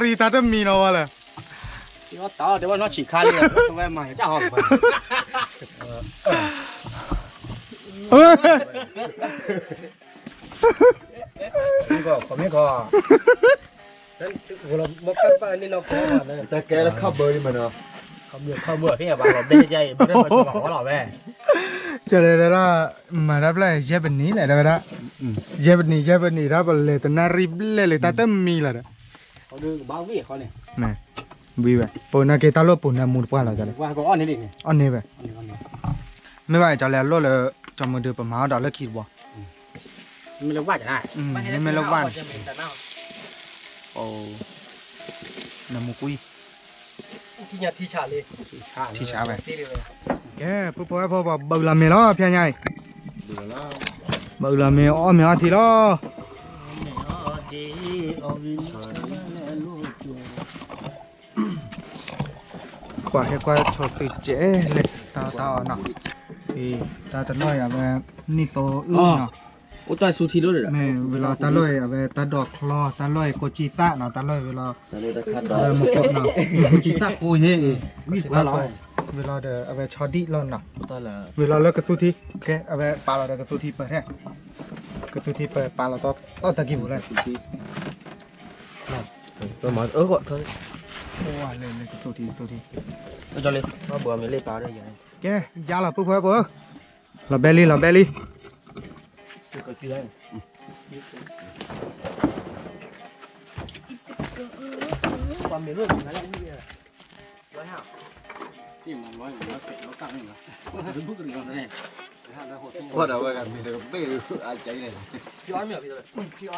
တၢ်တမံၤနီၤဝဲလဲၣ် တဲဝဲနီၢ်ဆံးခါလံ, ဝဲမၤကၢ်ဟီ, မ့ၢ်ကီ, မ့ၢ်ကီ, တၢ်ကဲလၢခီၣ်ဘၢလံမးနီၤ, ခီၣ်ဘၢ, ခီၣ်ဘၢ, ဘၣ်လီၤဒဲကါအံၤ, ဘၣ်လီၤဝဲလီၤဝဲ, ကလဲၣ်ဒၣ်, မၤတၢ်ဖျါယဲၢ်ပနံၤလဲၣ် တဲဝဲဒၣ်, ယဲၢ်ပနံၤ ယဲၢ်ပနံၤ တၢ်ပလဲၤတနၣ်ရံၣ်ဘျဲၣ်လံ တၢ်တမံၤလီၤဒီး ဝံၤဝဲ, ပနာ်က့တၢ်လိၣ်ပူၤနၢမူတပှၢ်လီၤ, အီၣ်န့ၢ်ဘၣ်, မ့ၢ်ဘၣ်ကလဲၣ်အလိၣ်လၢ, ကၠီမုၢ်ဒုးပမၤအီၤဒီးလၢခံတဘီ, မ့မ့ၢ်လၢဝၣ်န့ၣ်, နမူကွံ, ထံဆးဝဲ, ကဲ ဖုဖိဝဲၢ်ဖိ ပှၤဘၣ်အုးလီၤမ့ၤလီၤ ဖဲညါအံၤ, ဘၣ်အုးလီၤမ့ၤ အီၣ်မ့ၤအီထံလီၤ. ကွၢ်ဟဲကွၢ်ဆိသုကဲးလဲၣ် တၢ်အီၣ်တၢ်အီနီၤ, တၢ်တလီၢ်အံၤအဝဲ နံၣ်သိအုၣ်နီၤ, အိၣ်တၢ်ဆူထံလိၣ်ဒီး မ့ၢ်ဝံၤလီၤတၢ်လီၢ်အံၤ အဝဲတၢ်ဒိးချီ တၢ်လီၢ်အံၤကိးကံသၣ်နီၤ တၢ်လီၢ်အံၤဝံၤလီၤ, မ့ၢ်ကိးနီၤ, ကိးကံသၣ်ကိးဟဲ, ဝံၤလီၤဒီး အဝဲဆီဒံၣ်လီၤနီၤ, ဝံၤလီၤလၢ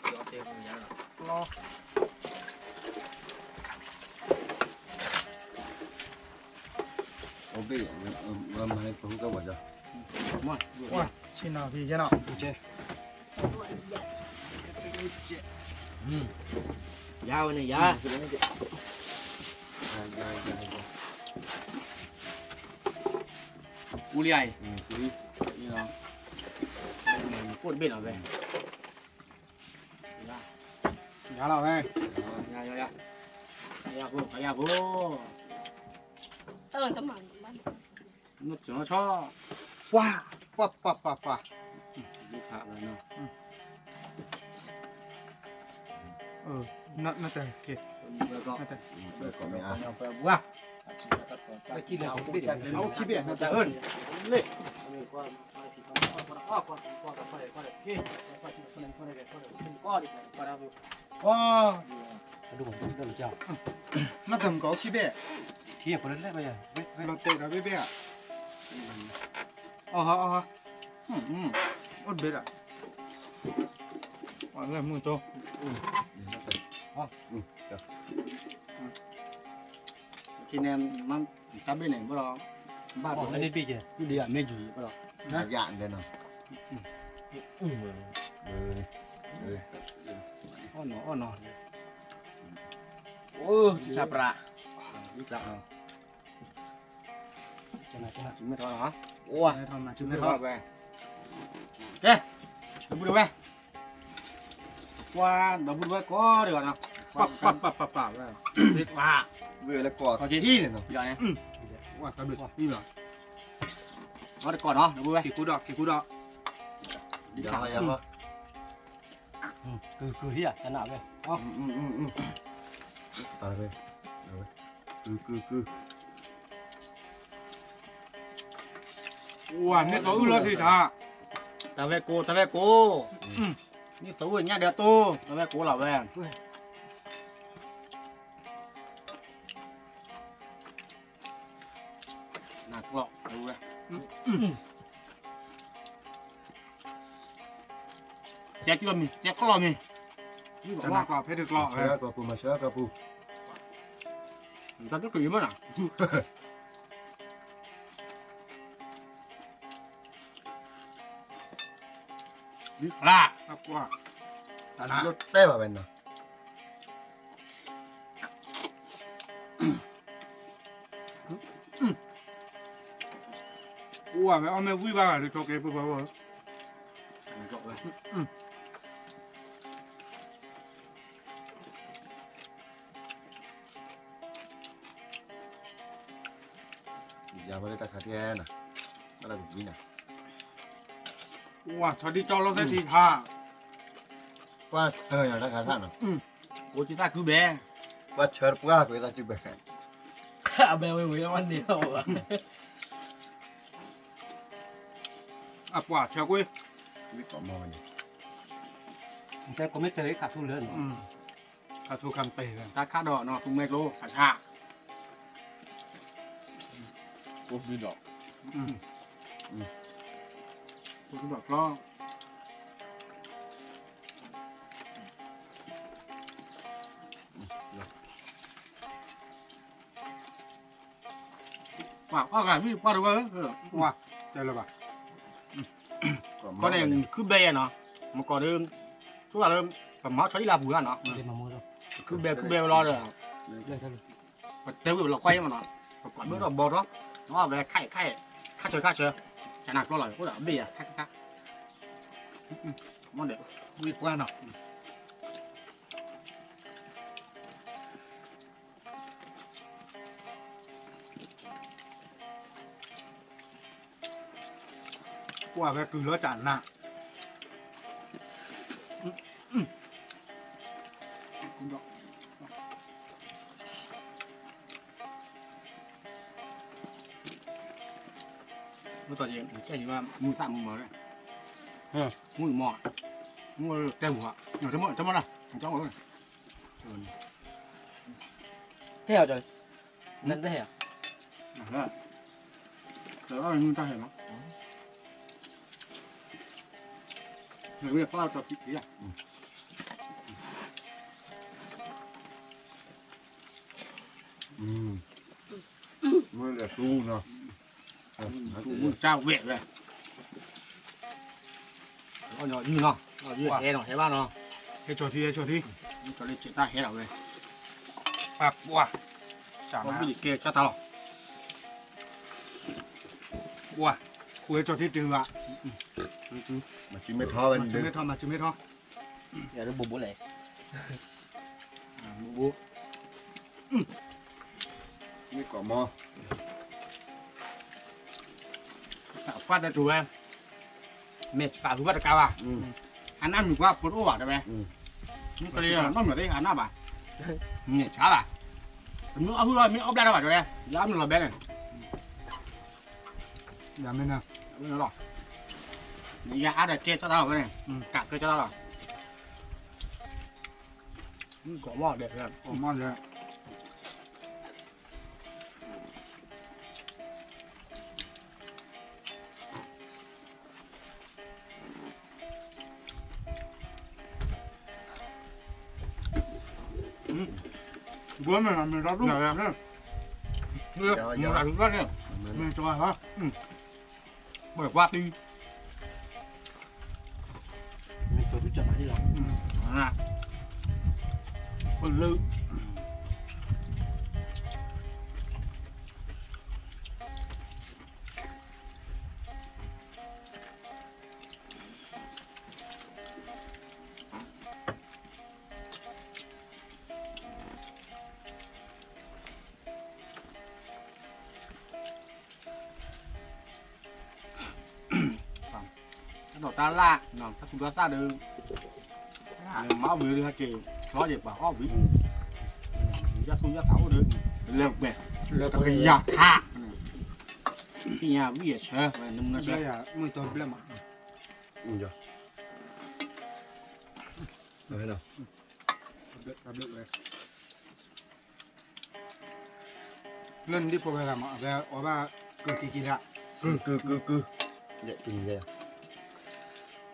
ကသူထံ, ကဲ အဝဲပာ်လီၤဒီးကသူထံပၢၢ်ထဲ, ကသူထံပၢၢ်ပာ်လီၤတီတီတၢ်ကံၢ်ပူၤလၢ လၢလၢကသူထံ ကသူထံ, ကဲ ယါလီၤပုၢ်ဖိဝဲၢ်ဖိ, လီၤဘဲလံ လီၤဘဲလံ. ဆ့ၣ်နီၤဖံးယဲနီၤ, ယါဝဲန့ၣ်ယါ, ပူလံဧါ, ပူလံ, ပိၢ်တဘ့ၣ်နီၤဝဲ, ယါလီၤဝဲ, ယါ, ယါဖိ, ယါဖိ, နဆီ, ပှၤ, ပှၤ, ပှၤ, ပှၤ, ပှၤ, နတက့ၤ, နတမၤကီးအိၣ်ခံဘ့ၣ်, လီၤတဲာ်ဒီးဘ့ၣ်ဘ့ၣ်ဧါ, အိၣ်တဘ့ၣ်ဒီး, မုၢ်တိ, ခံန့ၣ်, တၢ်ဘ့ၣ်န့ၣ် ဘၣ်ဒီး, ဘၣ်ဒီး, ဒ်အမ့ၢ်ယူၤ, ဘၣ်ဒီး, ယၣ်နီၤ, အီၣ်နီၤ, အီၣ်နီၤ, အိၣ်, တၢ်ပြး, တၢ်, မ့ၢ်ထီၣ်, မ့ၢ်ထီၣ်, မ့ၢ်ထီၣ်ဝဲ ကဲ, ဒီပုၢ်ဒီဝဲၢ်, ကွၢ်ဒီပုၢ်ဒီဝဲၢ်ကိးဂၤဒဲးနီၤ, ပၢ်ပၢ်ပၢ်ပၢ်ပၢ်ဝဲ, ဝဲလၢကိးထံန့ၣ်နီၤ, ဝဲတကိးနီၤ ဒီပုၢ်ဝဲၢ်, က့ၤကူဒီး က့ၤကူဒီး, ကုၢ်ကုၢ်ဟံၣ်ယၤနးဝဲ, ကုၢ်ကုၢ်ကုၢ် ဝၤန့ၣ်သီအုၣ်လီၤထံထါ, တၢ်ဝဲကိး တၢ်ဝဲကိး, န့ၣ်သီအုၣ်ညၣ်ဒၢတိၢ် တၢ်ဝဲကိးလီၤဝဲ, နကျီၢ်ဝဲ, တဲကျီၢ်မံၤ တဲကျီၢ်မံၤ, ဖဲတကျီၢ်ဖဲ, တၢ်တကလုာ်မ့ၢ်နီၤ လၢတဲဘၣ်ဝဲနီၤ, အိၣ်ဝဲအီၣ်မ့ၢ်ဝံၣ်ဘၣ်ဂၤလၢထီကဲပှၤပှၤ, ယၤဝဲလၢတၢ်ခါတဲနၤ, ဘၣ်လၢကဘံနၤ, ဝၤဆီဒံၣ်ကၠီလီၤသဲထံခါ, ပှၤဆၢယၤတၢ်ခါထၣ်နီၤ, အိၣ်က့ၤတၢ်ကုဘဲ, ပှၤဆၢတပှၢ်ကွံာ်တၢ်ကုဘဲ, အဘဲဝဲဝဲမၤန့ၢ်လီၤ, အပှၤဆၢကွံာ်, မ့ၢ်ကီးမီၢ်ဝဲန့ၣ်, တဲကိးမ့ၢ်တဲခါထူလၢနီၤ, ခါထူခါမ့ၢ်တဲ, တၢ်ခါဒီးနီၤ သူမဲကျိခါဆါ, ကိးဘံဒီး, ကိးဘံဒီးကျီ ပှၤအီၣ်ဂၤမ့ၢ်ပှၤတဝဲ, ပှၤတဲလၢၤဘၣ်, ခီန့ၣ်ခုဘဲယဲနီၤ, မ့ၢ်ကီးဒီး, ဆိဘၣ်လၢ, ပမၤဆီအံၣ်လၢပူၤဧါနီၤ, ခုဘဲခုဘဲဝဲလီၤဒီး, ပတဲဝံၤပလီၤကွၢ်ယဲမနီၤ, ပကွၢ်ဘၣ်ထီၣ်ဘီထီၣ်, အီၣ်ဝဲခါအံၤခါအံၤ, ခါဆၢခါဆၢ, ကနၣ်ကျီလီၤ အိၣ်ဒီးအဘ့ၣ်ယၤခါခါခါ, မ့ၢ်ဒီး, ဝံၢ်ပှၢ်နီၤ ကွၢ်ဝဲကုၤလီၤတၢ်နး, မ့ၢ်တၢ်ယဲၢ်ကဲယံၤဘၣ် မုၢ်သၣ်မုၢ်မီၤ, မုၢ်မီၤ, မုၢ်တဲမုၢ်, တမီၤတၢ်, တဲအီၤ, နတဟဲ, တၢ်ဟဲလီၤ, နဝဲပၢ်တီၤတံၢ်ယါ, မ့ၢ်လဲၤသူနီၤ, မုၢ်ကၢ်ဝဲၢ်ဝဲ, အီၣ်ညီနုၢ်နီၤ, ဟဲနီၤ ဟဲဘၣ်နီၤ, ဟဲကၠီၤထံ ဟဲကၠီၤထံ, ကၠီၤလၢကဲတၢ်ဟဲလီၤဝဲ, ပှၤ, ပှၤ, ကဲကၠီၤတၢ်လီၤ, ပှၤ, ခိၣ်ဟဲကၠီၤထံတုၤဘၣ်, မၤစုမဲထီၣ်ဝဲ, မၤစုမဲထီၣ် မၤစုမဲထီၣ်, ယၤလၢဘိးဘိးလဲၣ်, ဘိးဘိး, မ့ၢ်ကီးမီၤ, သးပှၢ်တတူၢ်ဝဲ, မဲာ်ဆှးသူဘၣ်တကးဘၣ်, အနၢ်မုာ်ကွၢ်ဖိတအိၣ်ဘၣ်တဲဝဲ, မ့ၢ်ကလံနီၢ်မုာ်သ့ၣ်အနၢ်ဘၣ်, မဲာ်ဆှးဘၣ်, မ့ၢ်အီၣ်ဟုၣ်လီၤ မ့ၢ်အီၣ်ဘျၣ်တၢ်ဘၣ်တဲဝဲ, ယအါမ့ၢ်လီၤဘဲန့ၣ်, ယအါဒီးကဲကၠီတၢ်လီၤဝဲန့ၣ်, ကးကဲကၠီတၢ်လီၤ, ကီးမီၤဒဲး, ကီးမီၤဒဲး ဘိမ့ၢ်မ့ၢ်ဒီဒူၣ်, မ့ၢ်တၢ်ဒူၣ်န့ၣ်, မ့ၢ်ကွၢ်သံ, မ့ၢ်တၢ်ဒူၣ်ကနၤလီၤ, လၢ တၢ်လၢ်, တၢ်သူၣ်ဒီးသၣ်ဒီး, မၤအီၣ်ဝံၤလၢဟဲက့ၤ, ချီက့ၤပှၤအီၣ်ဝံၤ, ယၢ်သူၣ်ယၢ်သးအိၣ်ဒီး, လၢပှဲၤ, လၢတကယၤထါ, သ့ၣ်ညါဝံၣ်အဆၢ, နမုၢ်နီၢ်ဆၢ, မုၢ်တီဘျဲၣ်မး, လၢနဒံၣ်ဖိဝဲဒၣ်မး အဝဲအီၣ်ဘၣ်ကက့ၤက့ၤဒၣ်, ကကကက, ယဲၢ်က့ၤယဲၢ်,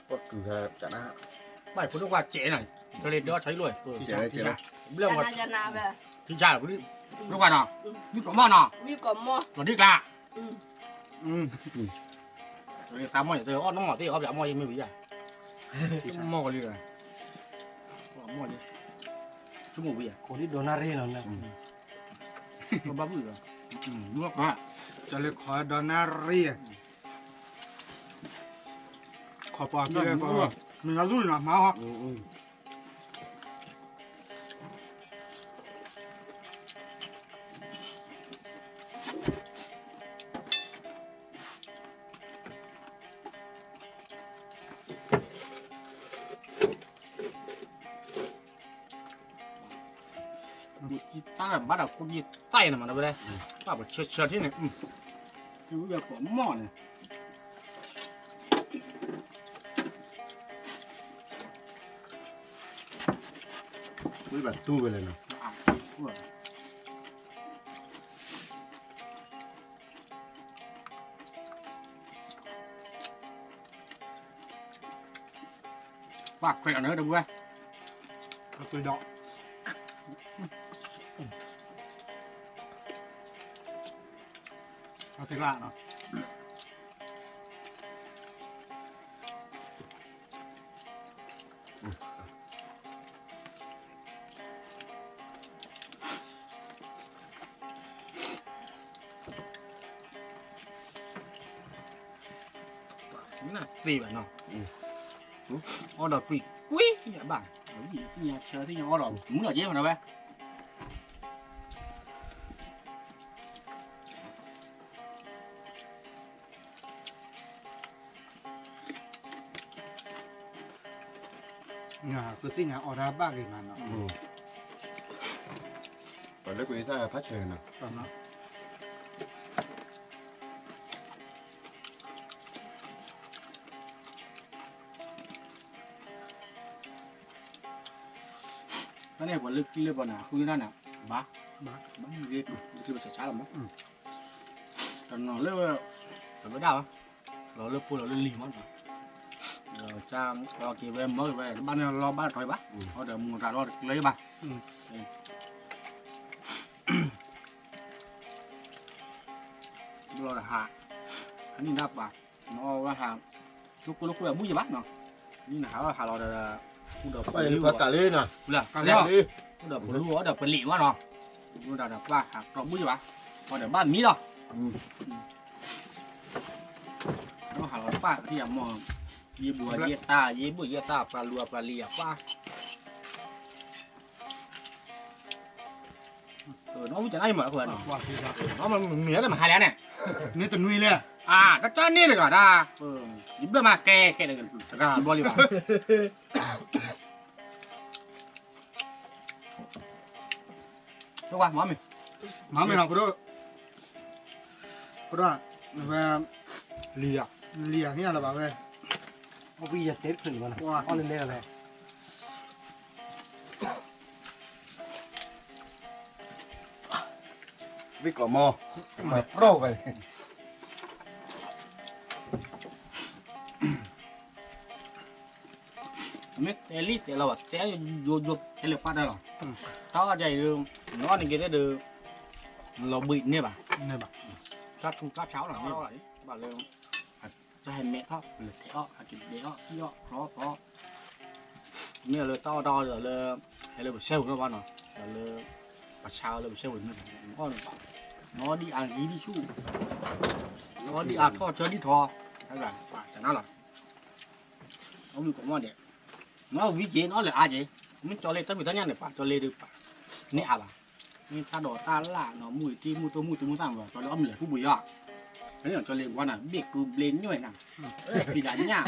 ပှၤကကနၣ်, ဘၣ်ဖိဒိၣ်ကွၢ်စဲးနီၤ, ကလံၤဒိးဆီလံလိၣ်, ဘျၢၣ်ဝဲ, ထံဆါ, ဖိဒိၣ်ကွၢ်နီၤ, ဝံကိးမီၢ်နီၤ, ဝံကိးမီၢ်, လီၤဒ့ကျါ, သးမီၢ်ယအီၣ်နီၢ်မီၢ်သ့ၣ်အီၣ်ပၠးမီၢ်ယမ့ၢ်ဝံၤယၤ, မီၢ်ကလံၤ, မီၢ်လံ, ဆိကမိၣ်ဝံၤယၤ, ခိးဒံးဒီးနၣ်ရံၣ်နီၤ, ဘၣ်ဘုၣ်, ကလံၤခိးဒီးနၣ်ရံၣ်, ခိးပှၤက့ၤလၢ, မ့ၢ်နလူၢ်နီၤမၤဟီ တၢ်ဘၣ်ဒီးခိၣ်ယသၣ်အံၤန့ၣ်မး တဝဲလဲၣ်, ပၢ်ပဆၢဆၢထံၣ်န့ၣ်, ဝံကိးမီၢ်န့ၣ်, ဝံဘၣ်တူၢ်ဝဲလဲၣ်နီၤ. ပှၤခွဲးဒီးနၤတပူၤဝဲ, အသွံၣ်ဒီး, အသ့ၣ်လၢ်နီၤ. နသ့ဘၣ်နီၤ, အီၣ်ဒီးကွံာ်ကွံာ်ယဘၣ်, သ့ၣ်ညါဆၢသ့ၣ်ညါအီၣ်ဒီးမူလီၤက့ၤမးဝဲ. ကသ့ၣ်ညါအီၣ်တၢ်ဘၣ်ဂ့ၤမးနီၤ, ပှၤလၢကွံာ်သၣ်ဖးဆၢနီၤ. တၢ်န့ၣ်ပှၤလၢခံလၢပှၤန့ၣ် အဃုန့ၢ်တၢ်န့ၣ်, ဘၣ်, ဘၣ်ဂ့ၤ, ထံပစးဆါလီၤမး, တနီၤလၢ, တဝဲဒၣ်ဘၣ်, လီၤလၢဖိလီၤလၢလံၤမးနီၤ, ဒီးကက့ၤဝဲမၢက့ၤဝဲ တဘၣ်န့ၣ်လီၤဘၣ်တတီၤဘၣ်, အီၣ်ဒီးမူတၢ်လီၤတကျၢၤဘၣ်. ဘျီဒီးဟး, အနံၣ်ဒၣ်ပာ်, နအီၣ်ဝဲဟး, ကျိခိၣ်လၢခိၣ်အဘူၣ်ယဘၣ်နီၤ, နံၣ်နဟးဝဲဟးလီၤဒီး, ဃူဒီးပလ့ၤ, ဃူဒီးပလ့ၤအီၣ်ဒီးပလ့ၤမးနီၤ, ဃူဒီးပၢ်ဟးကျီဘူၣ်ယဘၣ်, အီၣ်ဒီးဘၣ်မံလီၤ. ဟးလီၤပၢ်ကထံၣ်ယၤမီၢ်, ယ့ဘိးယဲၢ်သၣ်, ယ့ဘိးယဲၢ်သၣ်, ပှၤလူၤအပှၤလံၤယၤပၢ် နီၢ်ဝံၣ်ကနၣ်အံၤမး, မ့ၢ်လၢမဟါလံန့ၣ်, မ့ၢ်တနွံလဲၣ်, တၢ်တၢ်န့ၣ်တဂၤဒၣ်, ယဘျၢမးကဲခဲလၢာ်တဂၤဘျီလံဘၣ်, မၤမ့ၢ်, မၤမ့ၢ်နီၤ, ဖိဒိၣ်, ဖိဒိၣ်, ဝဲ, လံၤဧါ, လံၤဧါ ဟ့ၣ်လီၤဘၣ်ဝဲ, အီၣ်ဝံၣ်ယတဲတချုးန့ၣ်ဘၣ်နီၤ, အီၣ်လဲၤလဲၤလီၤလဲၤ ဝံၣ်ကိးမီၢ်, မၤပြီၢ်ဝဲ, မ့ၢ်တဲလံတဲလီၤဘၣ် တဲယိယိ တဲလၢပှၢ်တၢ်လီၤ, တၢ်အီၣ်ဒ်အံၤဒီး, နအီၣ်န့ၣ်က့ၤသ့ၣ်ဒီး, လီၤဘှံးန့ၢ်ဘၣ်, တၢ်ဆူးတၢ်ဆါအီၣ်လီၤန့ၣ်ဘၣ်လံ, ဘၣ်လၢ, တၢ်ဟဲမဲထီၣ် လဲၤထဲးအီၣ် ဟဲက့ၤဒဲးအီၣ် ထံၣ်အီၣ် ချီသီ မ့ၢ်လၢတၢ်အီၣ်တၢ်အီဒီးလၢ, ဟဲလၢပဆၢဝဲၤလီၤဘၣ်နီၤ, ဒီးလၢ, ပဆါလၢပဆၢဝဲၤမုၢ်, အီၣ်န့ၣ်ဘၣ်, နအီၣ်ဒ်အဂံၢ်ဒ်ဆူၣ်, နအီၣ်ဒ်အါထီၣ်ဆၢဒ်ထီ, တၢ်ဂၤပာ်တနၢ်လီၤ, အီၣ်မုၢ်ကမီၣ်ဒဲး, နအီၣ်ဝံၤက့ၤ နအီၣ်လၢအါက့ၤ, မ့ၢ်ကၠီလ့တၢ်ဖံးတၢ်ညၣ်န့ၣ် ပာ်ကၠီလ့ဒီးပာ်, န့ၢ်အါဘၣ်, မ့ၢ်တၢ်ဒိးတၢ်လၢ်နီၤ မုၢ်တံၢ်မုၢ်တိၢ်မုၢ်တံၢ်မုၢ်သၣ်န့ၣ် ကၠီလ့အီၣ်မ့ၢ်လဲၤထူပူၤယီၤ, ကၠီလ့ဝါနၤ ဘ့ၣ်ကုဘျ့ညွဲၣ်နၤ, ဖံဒၣ်ညၣ်,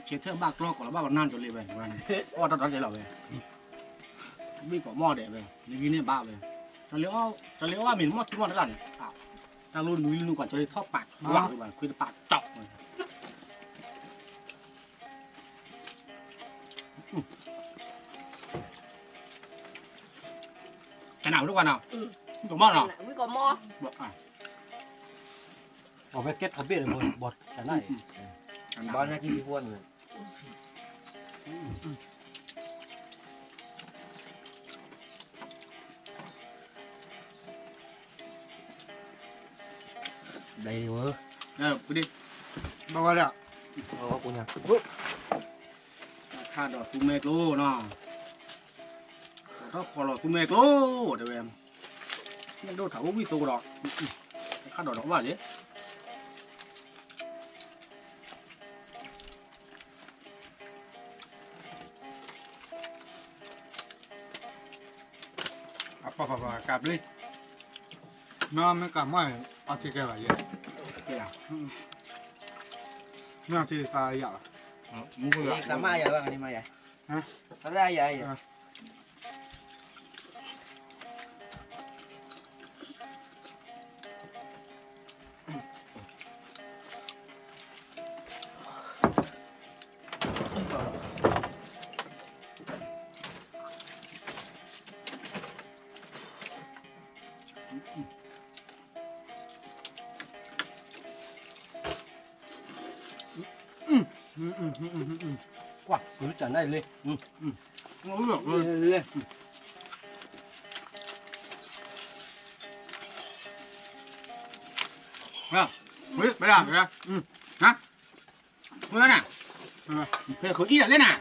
ဆဲးထၢၣ်ဘၣ်ကျီကိးလီၤဘၣ်ပနၢ်ကၠီလ့ဝဲ, အီၣ်တၢ်ဒီးတဲလီၤဝဲ, ဘ့ၣ်ကိးမီၣ်ဒဲးဝဲ, နဂံၢ်န့ၣ်ဘၣ်ဝဲ, ကၠီလ့အီၣ်မ့ၤမီၢ်ခံမီၢ်တဂၤန့ၣ်, တၢ်လိနွံနုာ်ကွၢ် ကၠီလ့ထီၣ်ပာ်ဝဲ ခွံတပာ်ကၠီၣ် ကနၣ်ဝဲတကွၢ်နီၤ, ဝံကိးမီၢ်နီၤ, ဝံကိးမီၢ်, အဝဲကဲထီၣ်ဘ့ၣ်လၢဘီတၢ်နၢ်အံၤ, ဘီနၢ်ကံၢ်ကံၢ်ဖိန့ၣ်, ဘျဲၣ်ဝဲ, ဘၣ်ဝဲဒၣ်, ခါဒီးသူမဲကျိနီၤ, ထီၣ်ခီလီၤသူမဲကျိ, တဲဝဲ, မ့ၢ်ဒိၣ်ထးအိၣ်ဝံၣ်သိကဒီး, ခါဒီးဒီးဘၣ်လံ အပှၤပှၤပှၤကးဘျ့, မ့ၢ်မ့ၢ်ကးမီၢ်, အီထံကဲဘၣ်ယဲ, မ့ၢ်အီထံကးယၤဘၣ်, ကးမီၢ်ယၤဘၣ်, ကးမီၢ်ယၤ, ကးယၤယၤ ကွၢ် ကုၤလၢကၢ်နၢ်အံၤလံ, လံ, ဝဲဒၣ်, ဝဲဒၣ်, ဖဲဃုအံၣ်ဒၣ်လဲၣ်နၤ,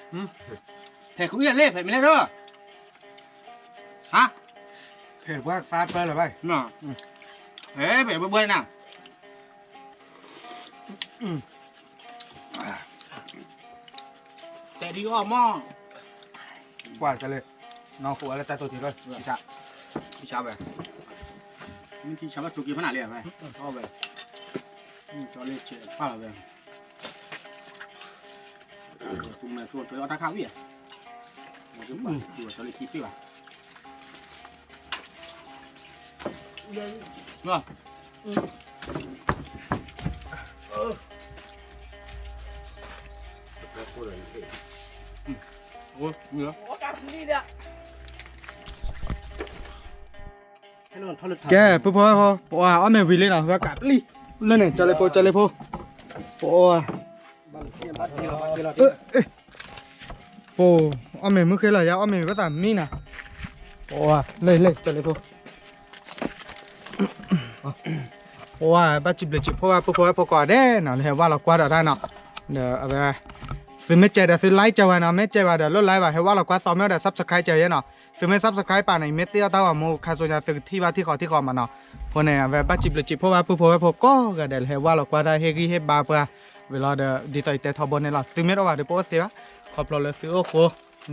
ဖဲဃုအံၣ်ဒၣ်လဲၣ် ဖဲမ့ၢ်လဲၣ်ဒီး, ဟါ, ဖဲဘှါသါပၢလၢၤဘၣ်, ဖဲဘှါနၤ တဲဒ်အီၣ်မီၢ်, ကွၢ်ကလဲၣ်, နီၢ်ဃိးဝဲလၢတၢ်တိၢ်တံၢ်လီၤ, ထံဆါ, ထံဆါဝဲ, မ့ၢ်ထံဆါဘၣ်ဆိးက့ၤဖဲနၤလံဝဲ, အီၣ်ဝဲ, ကၠီလ့ဆဲးပၢ်လီၤဝဲ, သူမဲာ်သူကၠီလ့အီၣ်တၢ်ခါဝံၣ်, ကၠီလ့ခံပ့ၢ်ဘၣ် ကဲ ပုၢ်ဖိဝဲၢ်ဖိ ပအီၣ်မ့ၤဝံၤလံနီၤ ဝဲကးပျံၤ လၢန့ၣ် ကၠီလ့ဖိ ကၠီလ့ဖိ ပအီၣ် ပအီၣ်မ့ၤမုၢ်ဃ့လီၤ ယအီၣ်မ့ၤဝံၤဘၣ်သးမံနၤ ပအီၣ်လၢလၢ ကၠီလ့ဖိ ပအီၣ်ဘၣ်စံးဘျုးစံးဖှိၣ်ဘၣ် ပုၢ်ဖိဝဲၢ်ဖိကိးဂၤဒဲးနီၤ လၢဟဲဝၢ်လီၤကွၢ်ဒီးတၢ်နီၤ ဒီးအဝဲ သုမ့ၢ်ကဲဒီးသု like ကဲဝဲနီၤ မ့ၢ်ကဲဝဲဒီးလိၣ် like ဘၣ် ဟဲဝၢ်လီၤကွၢ်သီမ့ၢ်ဒီး subscribe ကဲဝဲနီၤ သုမ့ၢ် subscribe ပာ်န့ၣ် မ့ၢ်သ့ၣ်အီၣ်တၢ်ဂီၤမူခါဆူညါ သုကထံၣ်ဘၣ်ထံၣ်ဃီထံၣ်ဃီမးနီၤ အဃိန့ၣ် အဝဲဘၣ်စံးဘျုးစံးဖှိၣ်ဘၣ်ပုၢ်ဖိဝဲၢ်ဖိကိးဂၤဒဲး လၢဟဲဝၢ်လီၤကွၢ်တၢ်ဟ့ၣ်ဂံၢ်ဟ့ၣ်ဘါပှၤ ဝံၤလီၤဒီး ဒ်သိးယတဲထီဘိန့ၣ်လီၤ သုမ့ၢ်တအိၣ်ဘၣ်ဒီးပအိၣ်သ့ဘၣ် ခီဖျိလၢသုအိၣ်ဃိ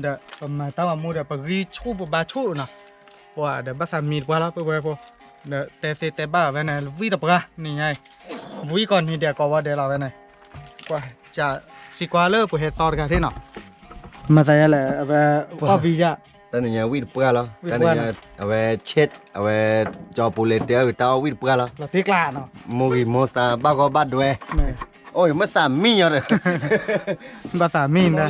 ဒီးပမၤတၢ်ဂီၤမူဒီး ပဂံၢ်ဆူၣ်ပဘါဆူၣ်နီၤ ပှၤဒီးဘၣ်သးမံတပှၢ်လီၤ ပုၢ်ဖိဝဲၢ်ဖိ ဒီးတဲသ့တဲဘၣ်ဝဲန့ၣ် ဝံၣ်တပှၢ် နံၤညါအံၤ ဝံၣ်ကိးနံၤဒဲးကိးဝီဒဲးလီၤဝဲန့ၣ် ကွၢ် စံးကွၢ်လၢပဟဲသီတဂၤထံၣ်နီၤ မၤသးယဲလဲၣ် အဝဲ အီၣ်ဝံၣ်ယၣ် တၢ်နံၤညါဝံၣ်တပှၢ်လီၤ တၢ်နံၤညါ အဝဲ ဆဲး အဝဲ ကၠီပူၤလဲၤတဲအီၤ တၢ်အီၣ်ဝံၣ်တပှၢ်လီၤ မိၢ်ဂံၢ်မိၢ်သးဘၣ်ဂီၢ်ဘၣ်ဒွဲ အိၣ်မ့ၢ်သးမံညီဒီး ဘၣ်သးမံ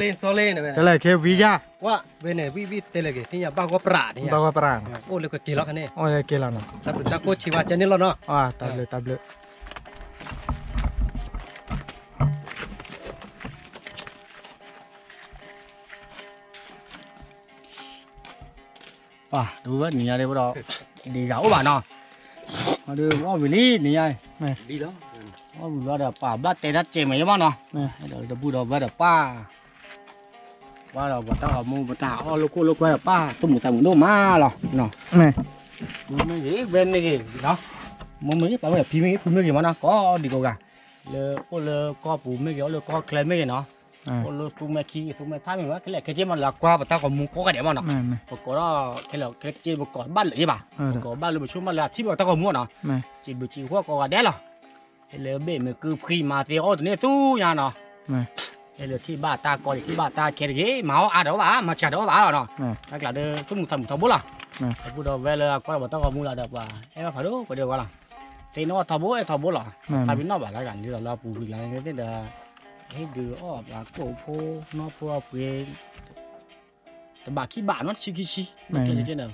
တလဲၤခဲဝံၣ်ယၣ် ဝဲန့ၣ် ဝံၣ်ဝံၣ်တဲလၢက့ၤ သ့ၣ်ညါဘၣ်ဂီၢ်ပြး ဘၣ်ဂီၢ်ပြး အိၣ်လၢကက့ၤလီၤခါန့ၣ် အိၣ်လၢက့ၤလီၤနီၤ တၢ်ဘျုးတၢ်ကိးဆံးဝဲကဲန့ၣ်လီၤနီၤ တၢ်ဘျုးတၢ်ဘျုး ပှၤ တဝဲနံၤညါဒ်ဝဲဒီး ဒ်ဂၤအိၣ်ဘၣ်နီၤ အီၣ်ဝံၤလံနံၤညါ အီၣ်ဝံၤလီၤဒီး ပှၤဘၣ်တဲတၢ်စဲးမဲာ်ယမးနီၤ ဒီးတဘူၣ်ဒီးဝဲဒီးပၢ် ပှၤဒီးပတၢ်ဂီၤမူ ပတၢ်အီၣ်လိာ်ခိၣ်လိာ်ကွဲဒီးပၢ် တမုာ်တမုာ်ဒိၣ်မးလီၤ မ့ၢ်ဂ့ၤ ဝဲမ့ၢ်ဂ့ၤနီၤ မိၢ်မ့ၢ်ဂ့ၤ ပၢ်မ့ၢ်ဂ့ၤ ဖံမ့ၢ်ဂ့ၤ ဖုမ့ၢ်ဂ့ၤမးနီၤ ကိးဒံကိးဂၤ လၢအိၣ်လၢကီၢ်ပူၤမ့ၢ်ဂ့ၤ အိၣ်လၢကီၢ်ချၢမ့ၢ်ဂ့ၤနီၤ အိၣ်လၢသူမဲာ်ခံ သူမဲာ်ဖးမ့ၢ်ဝဲ ခဲလၢာ်ခဲဆ့မး လၢအကွၢ်ပတၢ်ဂီၤမူကိးဂၤဒဲးမးနီၤ ပကိးဒီး ခဲလၢာ်ခဲဆ့ ပကိးဘၣ်လၢၤဘၣ် ပကိးဘၣ်လၢပဆိကမိၣ်လၢအထံၣ်ဘၣ်ပတၢ်ဂီၤမူနီၤ စံးဘျုးစံးဖှိၣ်ကိးဂၤဒဲးလီၤ လၢဘ့ၣ်မ့ၢ်ကုဖှံမၤသ့အီၣ်တန့ၢ်သူညါနီၤ, လၢထံၣ်ဘၣ်တၢ်ကီလံ ထံၣ်ဘၣ်တၢ်ခဲတဂ့ၤ မၤအီၣ်အါဒီးဘၣ် မၤစှၤဒီးဘၣ်လီၤနီၤ, တၢ်ကျးဒီး သူၣ်မုာ်သးမုာ်ထီဘိလီၤ, အဃိဒီးဝဲလၢအကွၢ်ဒီးပှၤတၢ်ဂီၤမူလီၤဒီး ပှၤအဲၣ်ဘၣ်ဖးဒိၣ်ကဒီးဝဲလီၤ, သ့ၣ်နီၣ်ထီဘိအဲၣ်ထီဘိလီၤ, သးပ့ၤနီၣ်ဘၣ်လၢဂၤန့ၣ်ဒီးလၢအပူၤကွံာ်လၢသ့ၣ်ဒီး ဟ့ၣ်ဒုးအီၣ်ပှၤကိၣ်ဖိ နီၢ်ဖိအပှ့ၤ တဘးခံဘးနီၤ တဆံခံဆံ, သ့ၣ်နီၣ်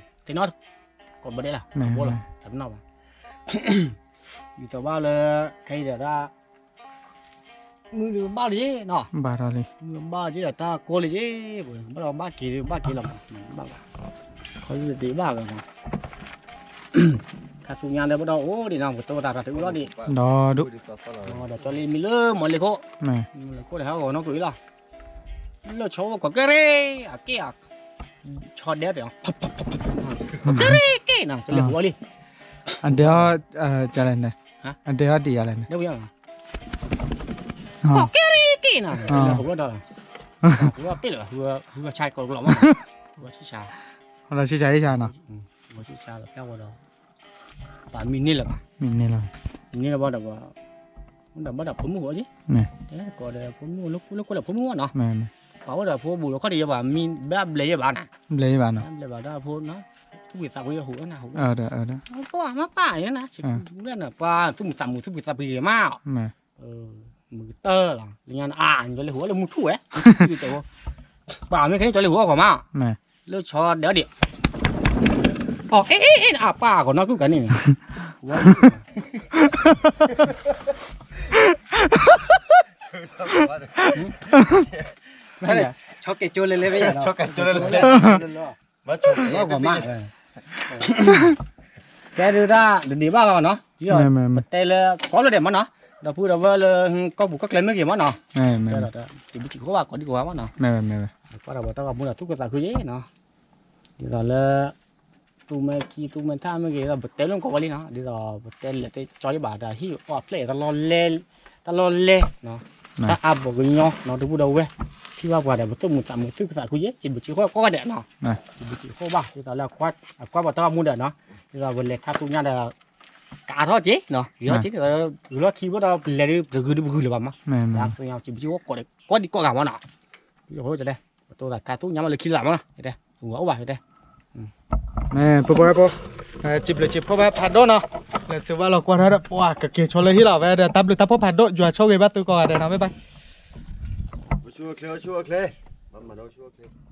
ကိးဘၣ်ဒဲးလီၤ ဘိလီၤ သးပ့ၤနီၣ်ဘၣ်, ဒ်သိးဘၣ်လၢ ခဲအံၤဒီးတၢ် မုၢ်ဒုးဘၣ်လံနီၤ, ဘၣ်ထီၣ်လံ မုၢ်ဘၣ်က့ဒီးတၢ်ကိးလံက့, ဘၣ်ဒီးဘၣ်က့ၤ ဘၣ်က့ၤလီၤမး, ဘၣ်ဘၣ်, ခီဒုးတဒံးဘၣ်ဝဲနီၤ, ခါဆူညါလၢပဒီးအိၣ်ဒံးနီၤ ပတိၢ်သးတၢ်တအုၣ်လီၤဒံး, ဒီးဒိၣ်, ဒီးကၠီလံမံလၢမီၤလ့ၤခိၣ်, မီၤလ့ၤခိၣ်ဒီးဟဲဂီၤနီၢ်ကွံာ်လီၤ, လၢဆီအိၣ်ကီၢ်ကဲရ့ၣ် အက့ၢ်အ ဆီဒဲတဲာ် ကဲရ့ၣ်က့ၢ်နီၤ ကလဲၤဟူအီၤလံ, အဒဲဟီ ကလဲၣ်န့ၣ်, အဒဲဟီဒံးယၤလဲၣ်န့ၣ်, ကီၢ်ကဲရ့ၣ်က့ၢ်နီၤ ကလဲၤဟူအီၤဒီး, ဟူအီၤပ့ၣ်လၢၤဘၣ် ဟူအီၤဆါကိးကလီၤမး, ဟူအီၤဆံၣ်ဆါ, ဟူအီၤဆံၣ်ဆါဆံၣ်ဆါနီၤ, ဟူအီၤဆံၣ်ဆါဒီးဖဲဝဲဒီး ပှၤမံန့ၢ်လၢၤဘၣ်, မံန့ၢ်လၢၤ, မံန့ၢ်လၢၤဘၣ်ဒီးပှၤ, ဒီးဘၣ်ဒီးဖိမုၣ်ဟူအီၤက့, တဲကိးဒီးဖိမုၣ်လၢကိၣ်လၢကိၣ်လၢဖိမုၣ်ဘၣ်နီၤ, ပှၤအိၣ်ဒီးဖိဘူးလီၤခီၣ်တယဲဘၣ် မံဘၣ်ဘျဲးယဲဘၣ်နီၤ, ဘျဲးယဲဘၣ်နီၤ, ဘျဲးဘၣ်ဒီးဖိနီၤ, သူၣ်ဖှံသးဖှံဟူအီၤနၤဟူ, ပှၤမၤပၢ်ယဲနၤ, သူၣ်မုာ်သးမုာ်သူၣ်ဖှံသးဖှံဂ့ၤမး, မုာ်ကတၢၢ်လီၤ, လၢညါန့ၣ် အါ ကၠီလ့ဟူအီၤလၢမူထူၣ်ဝဲ, ပှၤမ့ၢ်ခဲန့ၣ်ကၠီလ့ဟူအီၤဂီၤမး, လၢဆီဒဲးဒံး, အက့ၢ်အ့ၣ်အ့ၣ် အပၢ်ဂီၤနီၢ်ကုၢ်ကန့ၣ်န့ၣ်, ဆီကဲၤကၠိလဲၤလဲၤဝဲ, ဆီကဲၤကၠိလဲၤလဲၤ, လီၤဂီၤမး, ကဲဒုးတၢ်တဒံးဘၣ်လီၤနီၤ, ပတဲလၢကီၢ်လၢဒဲးမးနီၤ, ဒီပုၢ်ဒီဝဲၢ်လၢ ကီၢ်ပူၤကီၢ်ချၢမ့ၢ်ဂ့ၤမးနီၤ, စံးဘျုးစံးဖှိၣ်ဘၣ်ကိးဒံကိးဂၤမးနီၤ, ကွၢ်ဒီးပှၤတၢ်ဂီၤမူဒီးသူၣ်ခုသးခုယဲနီၤ, ဒ်သိးလၢ သူၣ်မဲာ်ခံသူၣ်မဲာ်ထးမ့ၢ်ဂ့ၤဒီး ပတဲလၢကီၢ်ဝဲလံနီၤ, ဒ်သိးပတဲလဲၤတဲကၠီယဘၣ်ဒီးဟံၣ်အီၣ်ဖျဲၣ်တၢ်လီၢ်လဲၢ်, တၢ်လီၢ်လဲၢ်နီၤ, တၢ်အါဘီၣ်ကညီနီၤ ဒီပုၢ်ဒီဝဲၢ်, ထံၣ်ဘၣ်ပှၤဒီး ပသူၣ်မုာ်သးမုာ်သူၣ်ခုသးခုယဲ, စံးဘျုးစံးဖှိၣ်ကိးဂၤဒဲးနီၤ, စံးဘျုးစံးဖှိၣ်ဘၣ် ဒ်သိးလၢအကွၢ်ပှၤတၢ်ဂီၤမူဒီးနီၤ, ဒ်သိးပလဲၤခါဆူညါဒီး ကးထီၣ်က့ၤနီၤ, ယီၤက့ၤ ဂုာ်လီၢ်ခံဘၣ်ဒီး ပလဲၤဒုး ပတဂုာ်ဒုးပဂုာ်လၢၤဘၣ်မး, စံးဘျုးစံးဖှိၣ်ကိးဒံကိးဂၤမးနီၤ, ပတိၢ်သးခါဆူညါမးလၢခံလၢမးနီၤ, တဲ အိၣ်ဘၣ်တဲ မ့ၢ်ဖိဖိဖိ, စံးဘျုးစံးဖှိၣ်ဘၣ်ဖးဒိၣ်နီၤ, လဲၤသုးဘၣ်လီၤကွၢ်ထီၣ်ဒီး ပှၤကက့ၤဆိလၢဟံၣ်လီၤ ဝဲဒီးတၢ်ဘျုးတၢ်ဖှိၣ်ဖးဒိၣ် ယွၤဆိၣ်ဂ့ၤဘၣ်သုကိးဂၤဒဲးနီၤ, ဘၣ်ဘၣ်, အိၣ်ဆူၣ်အိၣ်ချ့ အိၣ်ဆူၣ်အိၣ်ချ့, ဘၣ်မၤဒီးအိၣ်ဆူၣ်အိၣ်ချ့